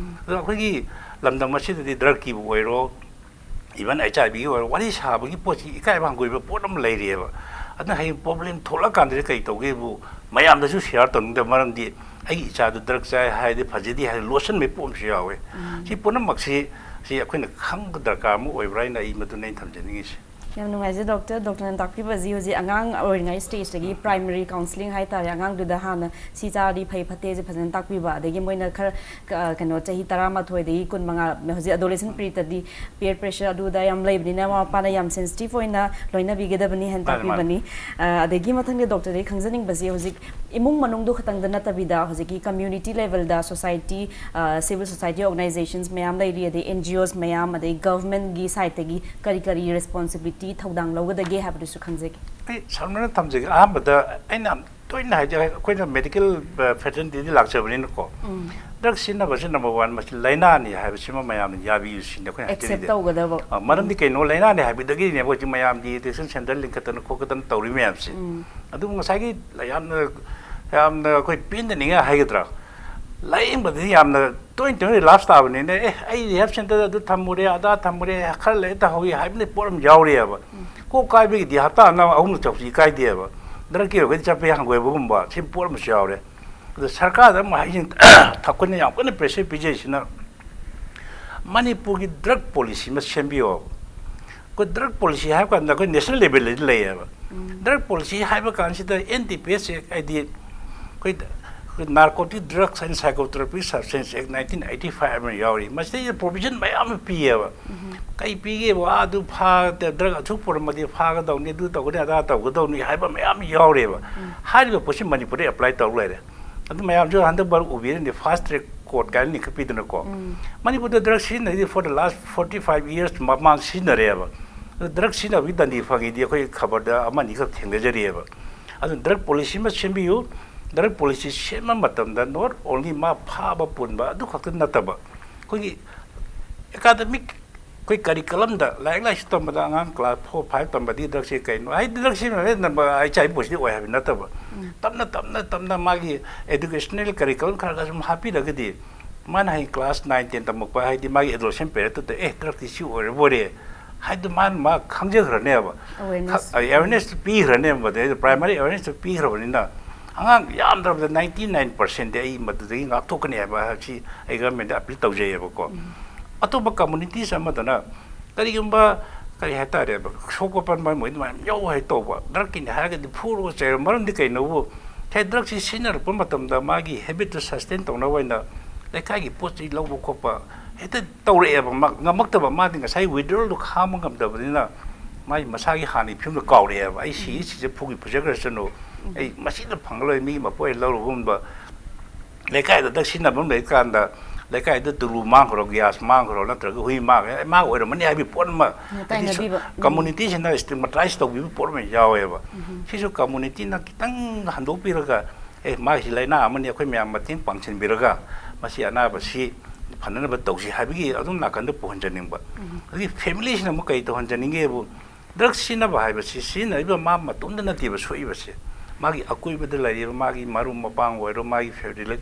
ꯑꯗꯣ ꯑꯩꯈꯣꯏꯒꯤ ꯂꯝꯗꯝ ꯑꯁꯤꯗꯗꯤ ꯗ꯭ꯔꯒꯀꯤꯕꯨ ꯑꯣꯏꯔꯣ, ꯏꯚꯟ ꯑꯩꯆ ꯑꯥꯏ ꯚꯤꯒꯤ ꯑꯣꯏꯔꯣ, ꯋꯥꯔꯤ ꯁꯥꯕꯒꯤ ꯄꯣꯠꯁꯤ ꯏꯀꯥꯏꯕ ꯍꯪꯒꯣꯏꯕ ꯄꯣꯠ ꯑꯃ ꯂꯩꯔꯤꯑꯕ꯫ ꯑꯗꯨꯅ ꯍꯌꯦꯡ ꯄ꯭ꯔꯣꯕ꯭ꯂꯦꯝ ꯊꯣꯛꯂꯛꯀꯥꯟꯗꯗꯤ ꯀꯩ ꯇꯧꯒꯦꯕꯨ, ꯃꯌꯥꯝꯗꯁꯨ ꯁꯤꯌꯥꯔ ꯇꯧꯅꯤꯡꯗꯕ꯫ ꯃꯔꯝꯗꯤ ꯑꯩꯒꯤ ꯏꯆꯥꯗꯨ ꯗ꯭ꯔꯒ ꯆꯥꯏ ꯍꯥꯏꯔꯗꯤ ꯐꯖꯗꯦ ꯍꯥꯏꯅ ꯂꯣꯠꯁꯤꯟꯕꯒꯤ ꯄꯣꯠ ꯑꯃꯁꯨ ꯌꯥꯎꯋꯦ꯫ ꯁꯤ ꯄꯨꯝꯅꯃꯛꯁꯤ ꯁꯤ ꯑꯩꯈꯣꯏꯅ ꯈꯪꯕ ꯗꯔꯀꯥꯔ ꯑꯃ ꯑꯣꯏꯕ꯭ꯔꯥ ꯍꯥꯏꯅ ꯑꯩ ꯃꯗꯨꯅ ꯑꯩꯅ ꯊꯝꯖꯅꯤꯡꯉꯤꯁꯦ꯫ ꯌꯥꯝ ꯅꯨꯡꯉꯥꯏꯖꯩ ꯗꯣꯛꯇꯔ꯫ ꯗꯣꯛꯇꯔꯅ ꯇꯥꯛꯄꯤꯕꯁꯤ ꯍꯧꯖꯤꯛ ꯑꯉꯥꯡ ꯑꯣꯏꯔꯤꯉꯩ ꯁ꯭ꯇꯦꯖꯇꯒꯤ, ꯄ꯭ꯔꯥꯏꯃꯔꯤ ꯀꯥꯎꯟꯁꯤꯂꯤꯡ ꯍꯥꯏꯇꯥꯔꯦ, ꯑꯉꯥꯡꯗꯨꯗ ꯍꯥꯟꯅ ꯁꯤ ꯆꯥꯔꯗꯤ ꯐꯩ ꯐꯠꯇꯦꯁꯦ ꯐꯖꯅ ꯇꯥꯛꯄꯤꯕ, ꯑꯗꯒꯤ ꯃꯣꯏꯅ ꯈꯔ ꯀ-, ꯀꯩꯅꯣ, ꯆꯍꯤ ꯇꯔꯥꯃꯥꯊꯣꯏꯗꯒꯤ ꯀꯨꯟꯃꯉꯥ, ꯍꯧꯖꯤꯛ ꯑꯦꯗꯣꯂꯦꯁꯦꯟ ꯄꯤꯔꯤꯌꯠꯇꯗꯤ ꯄꯤꯌꯔ ꯄ꯭ꯔꯦꯁꯔ ꯑꯗꯨꯗ ꯌꯥꯝ ꯂꯩꯕꯅꯤꯅ ꯃꯃꯥ ꯃꯄꯥꯅ ꯌꯥꯝ ꯁꯦꯟꯁꯤꯇꯤꯚ ꯑꯣꯏꯅ ꯂꯣꯏꯅꯕꯤꯒꯗꯕꯅꯤ ꯍꯥꯏꯅ ꯃꯥꯅꯦ, ꯃꯥꯅꯦ꯫ ꯇꯥꯛꯄꯤꯕꯅꯤ꯫ ꯑ, ꯑꯗꯒꯤ ꯃꯊꯪꯗ ꯗꯣꯛꯇꯔꯗꯒꯤ ꯈꯪꯖꯅꯤꯡꯕꯁꯤ ꯍꯧꯖꯤꯛ ꯏꯃꯨꯡ ꯃꯅꯨꯡꯗꯨ ꯈꯛꯇꯪꯗ ꯅꯠꯇꯕꯤꯗ ꯍꯧꯖꯤꯛꯀꯤ ꯀꯝꯃ꯭ꯌꯨꯅꯤꯇꯤ ꯂꯦꯚꯦꯜꯗ ꯁꯣꯁꯥꯏꯇꯤ, ꯑ, ꯁꯤꯚꯤꯜ ꯁꯣꯁꯥꯏꯇꯤ ꯑꯣꯔꯒꯅꯥꯏꯖꯦꯁꯟꯁ ꯃꯌꯥꯝ ꯂꯩꯔꯤ, ꯑꯗꯩ ꯑꯦꯟ ꯖꯤ ꯑꯣꯁ ꯃꯌꯥꯝ, ꯑꯗꯩ ꯒꯚꯔꯟꯃꯦꯟꯠꯀꯤ ꯁꯥꯏꯠꯇꯒꯤ ꯀꯔꯤ ꯀꯔꯤ ꯔꯦꯁꯄꯣꯟꯁꯤꯕꯤꯂꯤꯇꯤ, ꯊꯧꯗꯥꯡ ꯂꯧꯒꯗꯒꯦ ꯍꯥꯏꯕꯗꯨꯁꯨ ꯈꯪꯖꯒꯦ꯫ ꯑꯩ ꯁꯝꯂꯞꯅ ꯊꯝꯖꯒꯦ꯫ ꯑꯍꯥꯟꯕꯗ ꯑꯩꯅ ꯌꯥꯝ ꯇꯣꯏꯅ ꯍꯥꯏꯖꯩ, ꯑꯩꯈꯣꯏꯅ ꯃꯦꯗꯤꯀꯦꯜ, ꯑ, ꯐꯦꯇꯔꯅꯤꯇꯤꯗꯒꯤ ꯂꯥꯛꯆꯕꯅꯤꯅꯀꯣ꯫ ꯎꯝ꯫ ꯗ꯭ꯔꯒ ꯁꯤꯖꯤꯟꯅꯕꯁꯤ ꯅꯝꯕꯔ ꯋꯥꯟ, ꯃꯁꯤ ꯂꯥꯏꯅꯥꯅꯤ ꯍꯥꯏꯕꯁꯤꯃ ꯃꯌꯥꯝꯅ ꯌꯥꯕꯤꯌꯨ ꯁꯤꯅꯤ ꯑꯩꯈꯣꯏꯅ ꯑꯦꯛꯁꯦꯞ ꯍꯥꯏꯖꯔꯤꯁꯦ꯫ ꯇꯧꯒꯗꯕ꯫ ꯑ, ꯃꯔꯝꯗꯤ ꯎꯝ꯫ ꯀꯩꯅꯣ? ꯂꯥꯏꯅꯥꯅꯤ ꯍꯥꯏꯕꯗꯒꯤꯅꯦꯕ ꯍꯧꯖꯤꯛ ꯃꯌꯥꯝꯒꯤ ꯗꯤꯇꯦꯛꯁꯟ ꯁꯦꯟꯇꯔ ꯂꯤꯡꯈꯠꯇꯅ ꯈꯣꯠꯀꯠꯇꯅ ꯇꯧꯔꯤ ꯃꯌꯥꯝꯁꯦ꯫ ꯎꯝ꯫ ꯑꯗꯨꯕꯨ ꯉꯁꯥꯏꯒꯤ ꯌꯥꯝꯅ, ꯌꯥꯝꯅ ꯑꯩꯈꯣꯏ ꯄꯦꯟꯗꯅꯤꯡꯉꯥꯏ ꯍꯥꯏꯒꯗ꯭ꯔꯥ? ꯂꯥꯌꯦꯡꯕꯗꯗꯤ ꯌꯥꯝꯅ ꯇꯣꯏꯅ ꯇꯣꯏꯅ ꯔꯤꯂꯥꯞꯁ ꯇꯥꯕꯅꯤꯅ, "ꯑꯦ, ꯑꯩ ꯔꯤꯍꯦꯕ ꯁꯦꯟꯇꯔꯗ ꯑꯗꯨ ꯊꯝꯃꯨꯔꯦ, ꯑꯗꯥ ꯊꯝꯃꯨꯔꯦ, ꯈꯔ ꯂꯩꯔ ꯇꯧꯍꯧꯏ" ꯍꯥꯏꯕꯅ ꯄꯣꯠ ꯑꯃ ꯌꯥꯎꯔꯤꯑꯕ꯫ ꯎꯝ꯫ ꯀꯣꯛ ꯀꯥꯏꯕꯒꯤꯗꯤ ꯍꯞꯇꯥ ꯑꯃ ꯑꯍꯨꯝꯂꯛ ꯆꯠꯄꯁꯤ ꯀꯥꯏꯗꯦꯕ꯫ ꯗ꯭ꯔꯒꯀꯤ ꯑꯣꯏꯔꯒꯗꯤ ꯆꯠꯄ ꯍꯪꯒꯣꯏꯕꯒꯨꯝꯕ, ꯁꯤ ꯄꯣꯠ ꯑꯃꯁꯨ ꯌꯥꯎꯔꯦ꯫ ꯑꯗꯣ ꯁꯔꯀꯥꯔꯗ ꯑꯃꯨꯛ ꯍꯥꯏꯖꯅꯤꯡ-, ꯊꯛꯄꯅ ꯌꯥꯝ ꯀꯟꯅ ꯄ꯭ꯔꯦꯁꯔ ꯄꯤꯖꯔꯤꯁꯤꯅ ꯃꯅꯤꯄꯨꯔꯒꯤ ꯗ꯭ꯔꯒ ꯄꯣꯂꯤꯁꯤ ꯑꯃ ꯁꯦꯝꯕꯤꯌꯣꯕ꯫ ꯑꯩꯈꯣꯏ ꯗ꯭ꯔꯒ ꯄꯣꯂꯤꯁꯤ ꯍꯥꯏꯕ ꯀꯥꯟꯗ ꯑꯩꯈꯣꯏ ꯅꯦꯁꯅꯦꯜ ꯂꯦꯚꯦꯜꯗꯗꯤ ꯂꯩꯌꯦꯕ꯫ ꯎꯝ꯫ ꯗ꯭ꯔꯒ ꯄꯣꯂꯤꯁꯤ ꯍꯥꯏꯕ ꯀꯥꯟꯁꯤꯗ ꯑꯦꯟ ꯗꯤ ꯄꯤ ꯑꯦꯁ ꯑꯦꯛ ꯍꯥꯏꯗꯤ ꯑꯩꯈꯣꯏ, ꯑꯩꯈꯣꯏ narcotic drugs and psychotropic substances act nineteen eighty five ꯑꯃ ꯌꯥꯎꯔꯤ꯫ ꯃꯁꯤꯗꯩꯗ ꯄ꯭ꯔꯣꯚꯤꯖꯟ ꯃꯌꯥꯝ ꯑꯃ ꯄꯤꯌꯦꯕ꯫ ꯎꯝ꯫ ꯀꯩ ꯄꯤꯒꯦꯕꯨ, ꯑꯥ, ꯑꯗꯨ ꯐꯥ-, ꯗ꯭ꯔꯒ ꯑꯁꯨꯛ ꯄꯨꯔꯝꯃꯗꯤ ꯐꯥꯒꯗꯧꯅꯤ, ꯑꯗꯨ ꯇꯧꯒꯅꯤ, ꯑꯗꯥ ꯇꯧꯒꯗꯧꯅꯤ ꯍꯥꯏꯕ ꯃꯌꯥꯝ ꯌꯥꯎꯔꯦꯕ꯫ ꯎꯝ꯫ ꯍꯥꯏꯔꯤꯕ ꯄꯣꯠꯁꯤ ꯃꯅꯤꯄꯨꯔꯗ ꯑꯦꯄ꯭ꯂꯥꯏ ꯇꯧ ꯂꯩꯔꯦ꯫ ꯑꯗꯨ ꯃꯌꯥꯝꯁꯨ ꯍꯟꯗꯛ ꯃꯔꯛ ꯎꯕꯤꯔꯅꯤ, ꯐꯥꯁ ꯇ꯭ꯔꯦꯛ ꯀꯣꯔꯠ ꯀꯥꯏꯅ ꯂꯤꯡꯈꯠꯄꯤꯗꯅꯀꯣ꯫ ꯎꯝ꯫ ꯃꯅꯤꯄꯨꯔꯗ drug ꯁꯤꯖꯤꯟꯅꯔꯤꯁꯦ for the last forty five years ꯃꯃꯥꯡ ꯁꯤꯖꯤꯟꯅꯔꯦꯕ꯫ ꯑꯗꯨ ꯗ꯭ꯔꯒ ꯁꯤꯖꯤꯟꯅꯕꯒꯤ ꯗꯟꯗꯤ ꯐꯪꯉꯤꯗꯤ ꯑꯩꯈꯣꯏ ꯈꯕꯔꯗ ꯑꯃ ꯑꯅꯤꯈꯛ ꯊꯦꯡꯅꯖꯔꯤꯑꯕ꯫ ꯑꯗꯨ ꯗ꯭ꯔꯒ ꯄꯣꯂꯤꯁꯤ ꯑꯃ ꯁꯦꯝꯕꯤꯌꯨ꯫ ꯗ꯭ꯔꯒ ꯄꯣꯂꯤꯁꯤ ꯁꯦꯝꯕ ꯃꯇꯝꯗ not only ꯃꯥ ꯐꯥꯕ ꯄꯨꯟꯕ ꯑꯗꯨ ꯈꯛꯇ ꯅꯠꯇꯕ, ꯑꯩꯈꯣꯏꯒꯤ ꯑꯦꯀꯥꯗꯃꯤꯛ ꯑꯩꯈꯣꯏ ꯀꯔꯤꯀꯂꯝꯗ, ꯂꯥꯏꯔꯤꯛ ꯂꯥꯏꯁꯨ ꯇꯝꯕꯗ ꯑꯉꯥꯡ ꯀ꯭ꯂꯥꯁ ꯐꯣꯔ ꯐꯥꯏꯚ ꯇꯝꯕꯗꯤ ꯗ꯭ꯔꯒꯁꯦ ꯀꯩꯅꯣ? ꯍꯥꯏꯗꯤ ꯗ꯭ꯔꯒ ꯁꯤꯖꯤꯟꯅꯔꯦ ꯅꯝꯕ ꯑꯩꯠꯆ ꯑꯥꯏ ꯚꯤ ꯄꯣꯖꯤꯇꯤꯚ ꯑꯣꯏ ꯍꯥꯏꯕ ꯅꯠꯇꯕ, ꯎꯝ꯫ ꯇꯞꯅ, ꯇꯞꯅ, ꯇꯞꯅ ꯃꯥꯒꯤ ꯑꯦꯗꯨꯀꯦꯁꯅꯦꯜ ꯀꯔꯤꯀꯂꯝ ꯈꯔ ꯈꯔ ꯁꯨꯝ ꯍꯥꯞꯄꯤꯔꯒꯗꯤ, ꯃꯥꯅ ꯍꯌꯦꯡ ꯀ꯭ꯂꯥꯁ ꯅꯥꯏꯟ, ꯇꯦꯟ ꯇꯝꯃꯛꯄ ꯍꯥꯏꯗꯤ ꯃꯥꯒꯤ ꯑꯦꯗꯣꯂꯦꯁꯦꯟ ꯄꯦꯔꯤꯌꯗꯇꯨꯗ, "ꯑꯦ, ꯗ꯭ꯔꯒꯇꯤ ꯁꯤ ꯑꯣꯏꯔꯕꯣꯔꯦ" ꯍꯥꯏꯗꯨ ꯃꯥꯅ ꯃꯥ ꯈꯪꯖꯈ꯭ꯔꯅꯦꯕ꯫ ꯑꯦꯋꯦꯔꯅꯦꯁ꯫ ꯈ-, ꯑꯦꯋꯦꯔꯅꯦꯁ ꯄꯤꯈ꯭ꯔꯅꯦꯕ, ꯃꯗꯩꯗ ꯄ꯭ꯔꯥꯏꯃꯔꯤ ꯑꯦꯋꯦꯔꯅꯦꯁ ꯄꯤꯈ꯭ꯔꯕꯅꯤꯅ꯫ ꯑꯉꯥꯡ ꯌꯥꯝꯗ꯭ꯔꯕꯗ ninety nine percent ꯑꯩ ꯃꯗꯨꯗꯒꯤ ꯉꯥꯛꯊꯣꯛꯀꯅꯤ ꯍꯥꯏꯕ ꯍꯥꯏꯕꯁꯤ ꯑꯩ government ꯗ appeal ꯇꯧꯖꯩꯑꯕꯀꯣ꯫ ꯑꯇꯣꯞꯄ communities ꯑꯃꯗꯅ ꯀꯔꯤꯒꯨꯝꯕ, ꯀꯔꯤ ꯍꯥꯏꯇꯥꯔꯦ, ꯁꯣꯛꯄ ꯄꯟꯕ ꯃꯣꯏ ꯑꯗꯨꯃꯥꯏꯅ ꯌꯥꯎ ꯍꯥꯏ ꯇꯧꯕ, drug ꯀꯤꯅꯤ ꯍꯥꯏꯔꯒꯗꯤ ꯐꯨꯔꯒ ꯆꯩꯔ꯫ ꯃꯔꯝꯗꯤ ꯀꯩꯅꯣꯕꯨ, ꯉꯁꯥꯏ drug ꯁꯤ ꯁꯤꯖꯤꯟꯅꯔꯛꯄ ꯃꯇꯝꯗ ꯃꯥꯒꯤ habit ꯇꯨ sustain ꯇꯧꯅꯕ ꯑꯣꯏꯅ ꯂꯩꯀꯥꯏꯒꯤ ꯄꯣꯠ ꯆꯩ ꯂꯧꯕ ꯈꯣꯠꯄ ꯍꯦꯛꯇ ꯇꯧꯔꯛꯑꯦꯕ꯫ ꯃꯥ ꯉꯝꯃꯛꯇꯕ, ꯃꯥꯗꯤ ꯉꯁꯥꯏ withdrawal ꯗꯨ ꯈꯥꯡꯕ ꯉꯝꯗꯕꯅꯤꯅ ꯃꯥꯒꯤ ꯃꯁꯥꯒꯤ ꯍꯥꯟꯅꯒꯤ ꯐꯤꯕꯝꯗ ꯀꯥꯎꯔꯛꯑꯦꯕ꯫ "ꯑꯩ ꯁꯤ, ꯁꯤꯁꯦ ꯐꯨꯒꯤ ꯐꯨꯖꯈ꯭ꯔꯁꯅꯨ, ꯑꯩ ꯃꯁꯤꯗ ꯐꯪꯉꯔꯣꯏ", ꯃꯤꯒꯤ ꯃꯄꯣꯠ ꯂꯧꯔꯨꯒꯨꯝꯕ꯫ ꯂꯩꯀꯥꯏꯗ drug ꯁꯤꯖꯤꯟꯅꯕ ꯑꯃ ꯂꯩꯔꯀꯥꯟꯗ ꯂꯩꯀꯥꯏꯗ ꯇꯨꯂꯨ ꯃꯥꯡꯈ꯭ꯔꯣ, gas ꯃꯥꯡꯈ꯭ꯔꯣ, ꯅꯠꯇ꯭ꯔꯒ ꯍꯨꯏ ꯃꯥꯡꯈ꯭ꯔꯣ, "ꯑꯦ, ꯃꯥ ꯑꯣꯏꯔꯝꯃꯅꯤ" ꯍꯥꯏꯕꯒꯤ ꯄꯣꯠ ꯑꯃ, ꯍꯥꯏꯗꯤ ꯁꯣ-, ꯇꯥꯏꯅꯕꯤꯕ꯫ Community ꯁꯤꯅ stigmatize ꯇꯧꯕꯤꯕ ꯄꯣꯠ ꯑꯃ ꯌꯥꯎꯋꯦꯕ꯫ ꯁꯤꯁꯨ community ꯅ ꯈꯤꯇꯪ ꯍꯟꯗꯣꯛꯄꯤꯔꯒ, "ꯑꯦ, ꯃꯥꯒꯤꯁꯤ ꯂꯥꯏꯅꯥ ꯑꯃꯅꯤ, ꯑꯩꯈꯣꯏ ꯃꯌꯥꯝ ꯃꯇꯦꯡ ꯄꯥꯡꯁꯤꯟꯕꯤꯔꯒ ꯃꯁꯤ ꯑꯅꯥꯕꯁꯤ ꯐꯅꯅꯕ ꯇꯧꯁꯤ" ꯍꯥꯏꯕꯒꯤ ꯑꯗꯨꯝ ꯅꯥꯀꯟꯗ ꯄꯨꯍꯟꯖꯅꯤꯡꯕ꯫ ꯑꯗꯒꯤ family ꯁꯤꯅ ꯑꯃꯨꯛ ꯀꯔꯤ ꯇꯧꯍꯟꯖꯅꯤꯡꯒꯦꯕꯨ, drug ꯁꯤꯖꯤꯟꯅꯕ ꯍꯥꯏꯕꯁꯤ ꯁꯤꯖꯤꯟꯅꯔꯤꯕ ꯃꯥ ꯃꯇꯣꯝꯇ ꯅꯠꯇꯦꯕ ꯁꯣꯛꯏꯕꯁꯦ, ꯃꯥꯒꯤ ꯑꯀꯣꯏꯕꯗ ꯂꯩꯔꯤꯕ ꯃꯥꯒꯤ ꯃꯔꯨꯞ ꯃꯄꯥꯡ ꯑꯣꯏꯔꯣ, ꯃꯥꯒꯤ family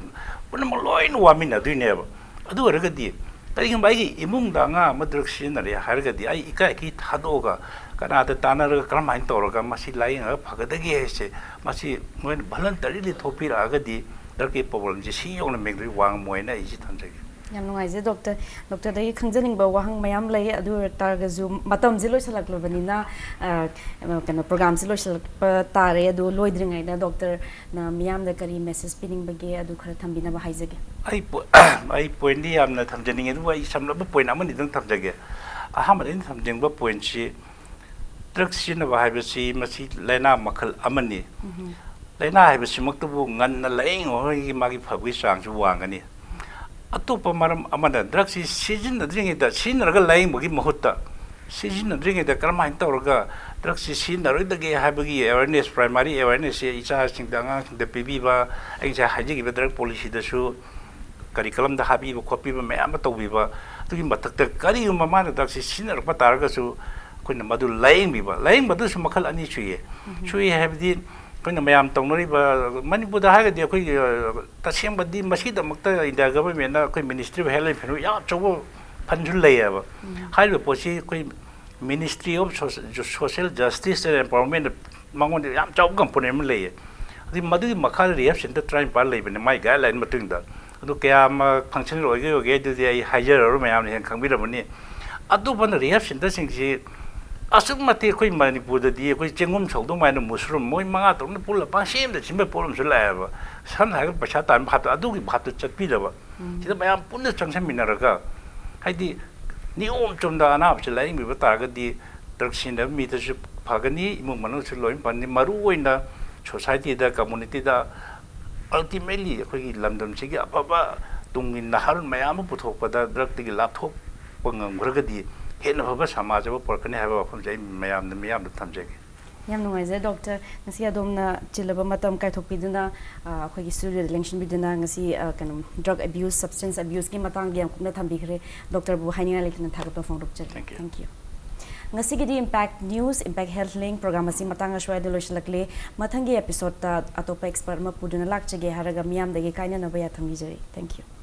ꯄꯨꯝꯅꯃꯛ ꯂꯣꯏꯅ ꯋꯥꯃꯤꯟꯅꯗꯣꯏꯅꯦꯕ꯫ ꯑꯗꯨ ꯑꯣꯏꯔꯒꯗꯤ ꯀꯔꯤꯒꯨꯝꯕ ꯑꯩꯒꯤ ꯏꯃꯨꯡꯗ ꯑꯉꯥꯡ ꯑꯃ drug ꯁꯤꯖꯤꯟꯅꯔꯦ ꯍꯥꯏꯔꯒꯗꯤ ꯑꯩ ꯏꯀꯥꯏ ꯏꯀꯥꯏ ꯊꯥꯗꯣꯛꯑꯒ ꯀꯅꯥꯗ ꯇꯥꯟꯅꯔꯒ ꯀꯔꯝꯍꯥꯏꯅ ꯇꯧꯔꯒ ꯃꯁꯤ ꯂꯥꯏꯌꯦꯡꯉꯒ ꯐꯒꯗꯒꯦ ꯍꯥꯏꯁꯦ, ꯃꯁꯤ ꯃꯣꯏꯅ voluntarily ꯊꯣꯛꯄꯤꯔꯛꯑꯒꯗꯤ drug ꯀꯤ problem ꯁꯦ ꯁꯤ ꯌꯧꯅ magnitude ꯋꯥꯡꯉꯝꯃꯣꯏꯅ ꯑꯩꯁꯤ ꯊꯝꯖꯒꯦ꯫ ꯌꯥꯝ ꯅꯨꯡꯉꯥꯏꯖꯩ doctor꯫ Doctor ꯗꯒꯤ ꯈꯪꯖꯅꯤꯡꯕ ꯋꯥꯍꯪ ꯃꯌꯥꯝ ꯂꯩ, ꯑꯗꯨ ꯑꯣꯏ ꯇꯥꯔꯒꯁꯨ ꯃꯇꯝꯁꯦ ꯂꯣꯏꯁꯤꯜꯂꯛꯂꯕꯅꯤꯅ, ꯑ, ꯀꯩꯅꯣ, program ꯁꯦ ꯂꯣꯏꯁꯤꯜꯂꯛꯄ ꯇꯥꯔꯦ꯫ ꯑꯗꯨ ꯂꯣꯏꯗ꯭ꯔꯤꯉꯩꯗ doctor ꯅ ꯃꯤꯌꯥꯝꯗ ꯀꯔꯤ message ꯄꯤꯅꯤꯡꯕꯒꯦ, ꯑꯗꯨ ꯈꯔ ꯊꯝꯕꯤꯅꯕ ꯍꯥꯏꯖꯒꯦ꯫ ꯑꯩ ꯄꯣ-, ꯑꯩ point ꯗꯤ ꯌꯥꯝꯅ ꯊꯝꯖꯅꯤꯡꯉꯦ, ꯑꯗꯨꯕꯨ ꯑꯩ ꯁꯝꯂꯞꯄ point ꯑꯃꯅꯤꯗꯪ ꯊꯝꯖꯒꯦ꯫ ꯑꯍꯥꯟꯕꯗ ꯑꯩꯅ ꯊꯝꯖꯅꯤꯡꯕ point ꯁꯤ, drug ꯁꯤꯖꯤꯟꯅꯕ ꯍꯥꯏꯕꯁꯤ ꯃꯁꯤ ꯂꯥꯏꯅꯥ ꯃꯈꯜ ꯑꯃꯅꯤ꯫ ꯂꯥꯏꯅꯥ ꯍꯥꯏꯕꯁꯤꯃꯛꯇꯕꯨ ꯉꯟꯅ ꯂꯥꯏꯌꯦꯡꯉꯒꯗꯤ ꯃꯥꯒꯤ ꯐꯕꯒꯤ ꯆꯥꯡꯁꯨ ꯋꯥꯡꯒꯅꯤ꯫ ꯑꯇꯣꯞꯄ ꯃꯔꯝ ꯑꯃꯅ, drug ꯁꯤ ꯁꯤꯖꯤꯟꯅꯗ꯭ꯔꯤꯉꯩꯗ, ꯁꯤꯖꯤꯟꯅꯔꯒ ꯂꯥꯏꯌꯦꯡꯕꯒꯤ ꯃꯍꯨꯠꯇ, ꯁꯤꯖꯤꯟꯅꯗ꯭ꯔꯤꯉꯩꯗ ꯀꯔꯝꯍꯥꯏꯅ ꯇꯧꯔꯒ drug ꯁꯤ ꯁꯤꯖꯤꯟꯅꯔꯣꯏꯗꯒꯦ ꯍꯥꯏꯕꯒꯤ awareness, primary awareness ꯁꯦ ꯏꯆꯥꯁꯤꯡꯗ, ꯑꯉꯥꯡꯁꯤꯡꯗ ꯄꯤꯕꯤꯕ, ꯑꯩ ꯉꯁꯥꯏ ꯍꯥꯏꯖꯈꯤꯕ drug policy ꯗꯁꯨ curriculum ꯗ ꯍꯥꯞꯄꯤꯕ ꯈꯣꯠꯄꯤꯕ ꯃꯌꯥꯝ ꯑꯃ ꯇꯧꯕꯤꯕ꯫ ꯑꯗꯨꯒꯤ ꯃꯊꯛꯇ ꯀꯔꯤꯒꯨꯝꯕ ꯃꯥꯅ drug ꯁꯤ ꯁꯤꯖꯤꯟꯅꯔꯛꯄ ꯇꯥꯔꯒꯁꯨ ꯑꯩꯈꯣꯏꯅ ꯃꯗꯨ ꯂꯥꯏꯌꯦꯡꯕꯤꯕ꯫ ꯂꯥꯏꯌꯦꯡꯕꯗꯁꯨ ꯃꯈꯜ ꯑꯅꯤ ꯁꯨꯏꯌꯦ꯫ ꯁꯨꯏ ꯍꯥꯏꯕꯗꯤ ꯑꯩꯈꯣꯏꯅ ꯃꯌꯥꯝ ꯇꯧꯅꯔꯤꯕ, ꯃꯅꯤꯄꯨꯔꯗ ꯍꯥꯏꯔꯒꯗꯤ ꯑꯩꯈꯣꯏꯒꯤ, ꯑ, ꯇꯁꯦꯡꯕꯗꯤ ꯃꯁꯤꯗꯃꯛꯇ India government ꯅ ꯑꯩꯈꯣꯏ Ministry of Health and Family ꯌꯥꯝ ꯑꯆꯧꯕ fund ꯁꯨ ꯂꯩꯌꯦꯕ꯫ ꯍꯥꯏꯔꯤꯕ ꯄꯣꯠꯁꯤ ꯑꯩꯈꯣꯏ Ministry of Soc-, Social Justice and Empowerment ꯅ ꯃꯉꯣꯟꯗ ꯌꯥꯝ ꯆꯥꯎꯕ component ꯑꯃ ꯂꯩꯌꯦ꯫ ꯑꯗꯨꯗꯤ ꯃꯗꯨꯒꯤ ꯃꯈꯥꯗ ꯔꯤꯍꯦꯞ ꯁꯦꯟꯇꯔ ꯇꯔꯥꯅꯤꯄꯥꯜ ꯂꯩꯕꯅꯦ, ꯃꯥꯏ ꯒꯥꯏꯗꯂꯥꯏꯟ ꯃꯇꯨꯡ ꯏꯟꯅ꯫ ꯑꯗꯨ ꯀꯌꯥꯝ ꯐꯪꯁꯅꯦꯜ ꯑꯣꯏꯒꯦ ꯑꯣꯏꯒꯦ ꯑꯗꯨꯗꯤ ꯑꯩ ꯍꯥꯏꯖꯔꯔꯣꯏ, ꯃꯌꯥꯝꯅ ꯍꯦꯟꯅ ꯈꯪꯕꯤꯔꯝꯃꯅꯤ꯫ ꯑꯇꯣꯞꯄꯅ ꯔꯤꯍꯦꯞ ꯁꯦꯟꯇꯔꯁꯤꯡꯁꯤ ꯑꯁꯨꯛ ꯃꯇꯤꯛ ꯑꯩꯈꯣꯏ ꯃꯅꯤꯄꯨꯔꯗꯗꯤ ꯑꯩꯈꯣꯏ ꯆꯦꯡꯒꯨꯝ ꯁꯧꯗꯧ ꯃꯥꯏꯅ ꯃꯨꯁꯔꯨꯝ ꯃꯣꯏ ꯃꯉꯥ ꯇꯔꯨꯛꯅ ꯄꯨꯜꯂ ꯄꯪꯁꯦꯝꯗ ꯁꯦꯝꯕ ꯄꯣꯠ ꯑꯃꯁꯨ ꯂꯥꯛꯑꯦꯕ꯫ ꯁꯝꯅ ꯍꯥꯏꯔꯕꯗ ꯄꯩꯁꯥ ꯇꯥꯟꯕ ꯚꯥꯞꯇꯣ, ꯑꯗꯨꯒꯤ ꯚꯥꯞꯇꯣ ꯆꯠꯄꯤꯗꯕ꯫ ꯁꯤꯗ ꯃꯌꯥꯝ ꯄꯨꯟꯅ ꯆꯪꯁꯤꯟꯃꯤꯟꯅꯔꯒ, ꯍꯥꯏꯗꯤ ꯅꯤꯌꯣꯝ ꯆꯨꯝꯅ ꯑꯅꯥꯕꯁꯤ ꯂꯥꯌꯦꯡꯕꯤꯕ ꯇꯥꯔꯒꯗꯤ ꯗ꯭ꯔꯒ ꯁꯤꯖꯤꯟꯅꯕ ꯃꯤꯗꯁꯨ ꯐꯒꯅꯤ, ꯏꯃꯨꯡ ꯃꯅꯨꯡꯁꯨ ꯂꯣꯏꯅ ꯐꯒꯅꯤ꯫ ꯃꯔꯨꯑꯣꯏꯅ ꯁꯣꯁꯥꯏꯇꯤꯗ, ꯀꯝꯃꯨꯅꯤꯇꯤꯗ, ꯑꯜꯇꯤꯃꯦꯠꯂꯤ ꯑꯩꯈꯣꯏꯒꯤ ꯂꯝꯗꯝꯁꯤꯒꯤ ꯑꯐꯕ ꯇꯨꯡꯒꯤ ꯅꯍꯥꯔꯣꯜ ꯃꯌꯥꯝ ꯑꯃ ꯄꯨꯊꯣꯛꯄꯗ ꯗ꯭ꯔꯒꯇꯒꯤ ꯂꯥꯞꯊꯣꯛꯄ ꯉꯝꯈ꯭ꯔꯒꯗꯤ ꯍꯦꯟꯅ ꯐꯕ ꯁꯃꯥꯖ ꯑꯃ ꯄꯨꯔꯛꯀꯅꯤ ꯍꯥꯏꯕ ꯋꯥꯐꯝꯁꯦ ꯑꯩ ꯃꯌꯥꯝꯗ, ꯃꯤꯌꯥꯝꯗ ꯊꯝꯖꯒꯦ꯫ ꯌꯥꯝ ꯅꯨꯡꯉꯥꯏꯖꯔꯦ ꯗꯣꯛꯇꯔ, ꯉꯁꯤ ꯑꯗꯣꯝꯅ ꯆꯤꯜꯂꯕ ꯃꯇꯝ ꯀꯥꯏꯊꯣꯛꯄꯤꯗꯨꯅ, ꯑ, ꯑꯩꯈꯣꯏꯒꯤ ꯁ꯭ꯇꯨꯗꯤꯑꯣꯗ ꯂꯦꯡꯁꯤꯟꯕꯤꯗꯨꯅ ꯉꯁꯤ, ꯑ, ꯀꯩꯅꯣ, ꯗ꯭ꯔꯒ ꯑꯦꯕ꯭ꯌꯨꯁ, ꯁꯕꯁꯇꯦꯟꯁ ꯑꯦꯕ꯭ꯌꯨꯁꯀꯤ ꯃꯇꯥꯡꯗ ꯌꯥꯝ ꯀꯨꯞꯅ ꯊꯝꯕꯤꯈ꯭ꯔꯦ꯫ ꯗꯣꯛꯇꯔꯕꯨ ꯍꯥꯏꯅꯤꯡꯉꯥꯏ ꯂꯩꯇꯅ ꯊꯥꯒꯠꯄ ꯐꯣꯡꯗꯣꯛꯆꯔꯤ꯫ Thank you. Thank you. ꯉꯁꯤꯒꯤꯗꯤ Impact News, Impact Health Link program ꯑꯁꯤ ꯃꯇꯥꯡ ꯑꯁ꯭ꯋꯥꯏꯗ ꯂꯣꯏꯁꯤꯜꯂꯛꯂꯦ꯫ ꯃꯊꯪꯒꯤ episodeꯇ ꯑꯇꯣꯞꯄ expert ꯑꯃ ꯄꯨꯗꯨꯅ ꯂꯥꯛꯆꯒꯦ ꯍꯥꯏꯔꯒ ꯃꯤꯌꯥꯝꯗꯒꯤ ꯀꯥꯏꯅꯅꯕ ꯌꯥꯊꯪ ꯅꯤꯖꯔꯤ꯫ Thank you.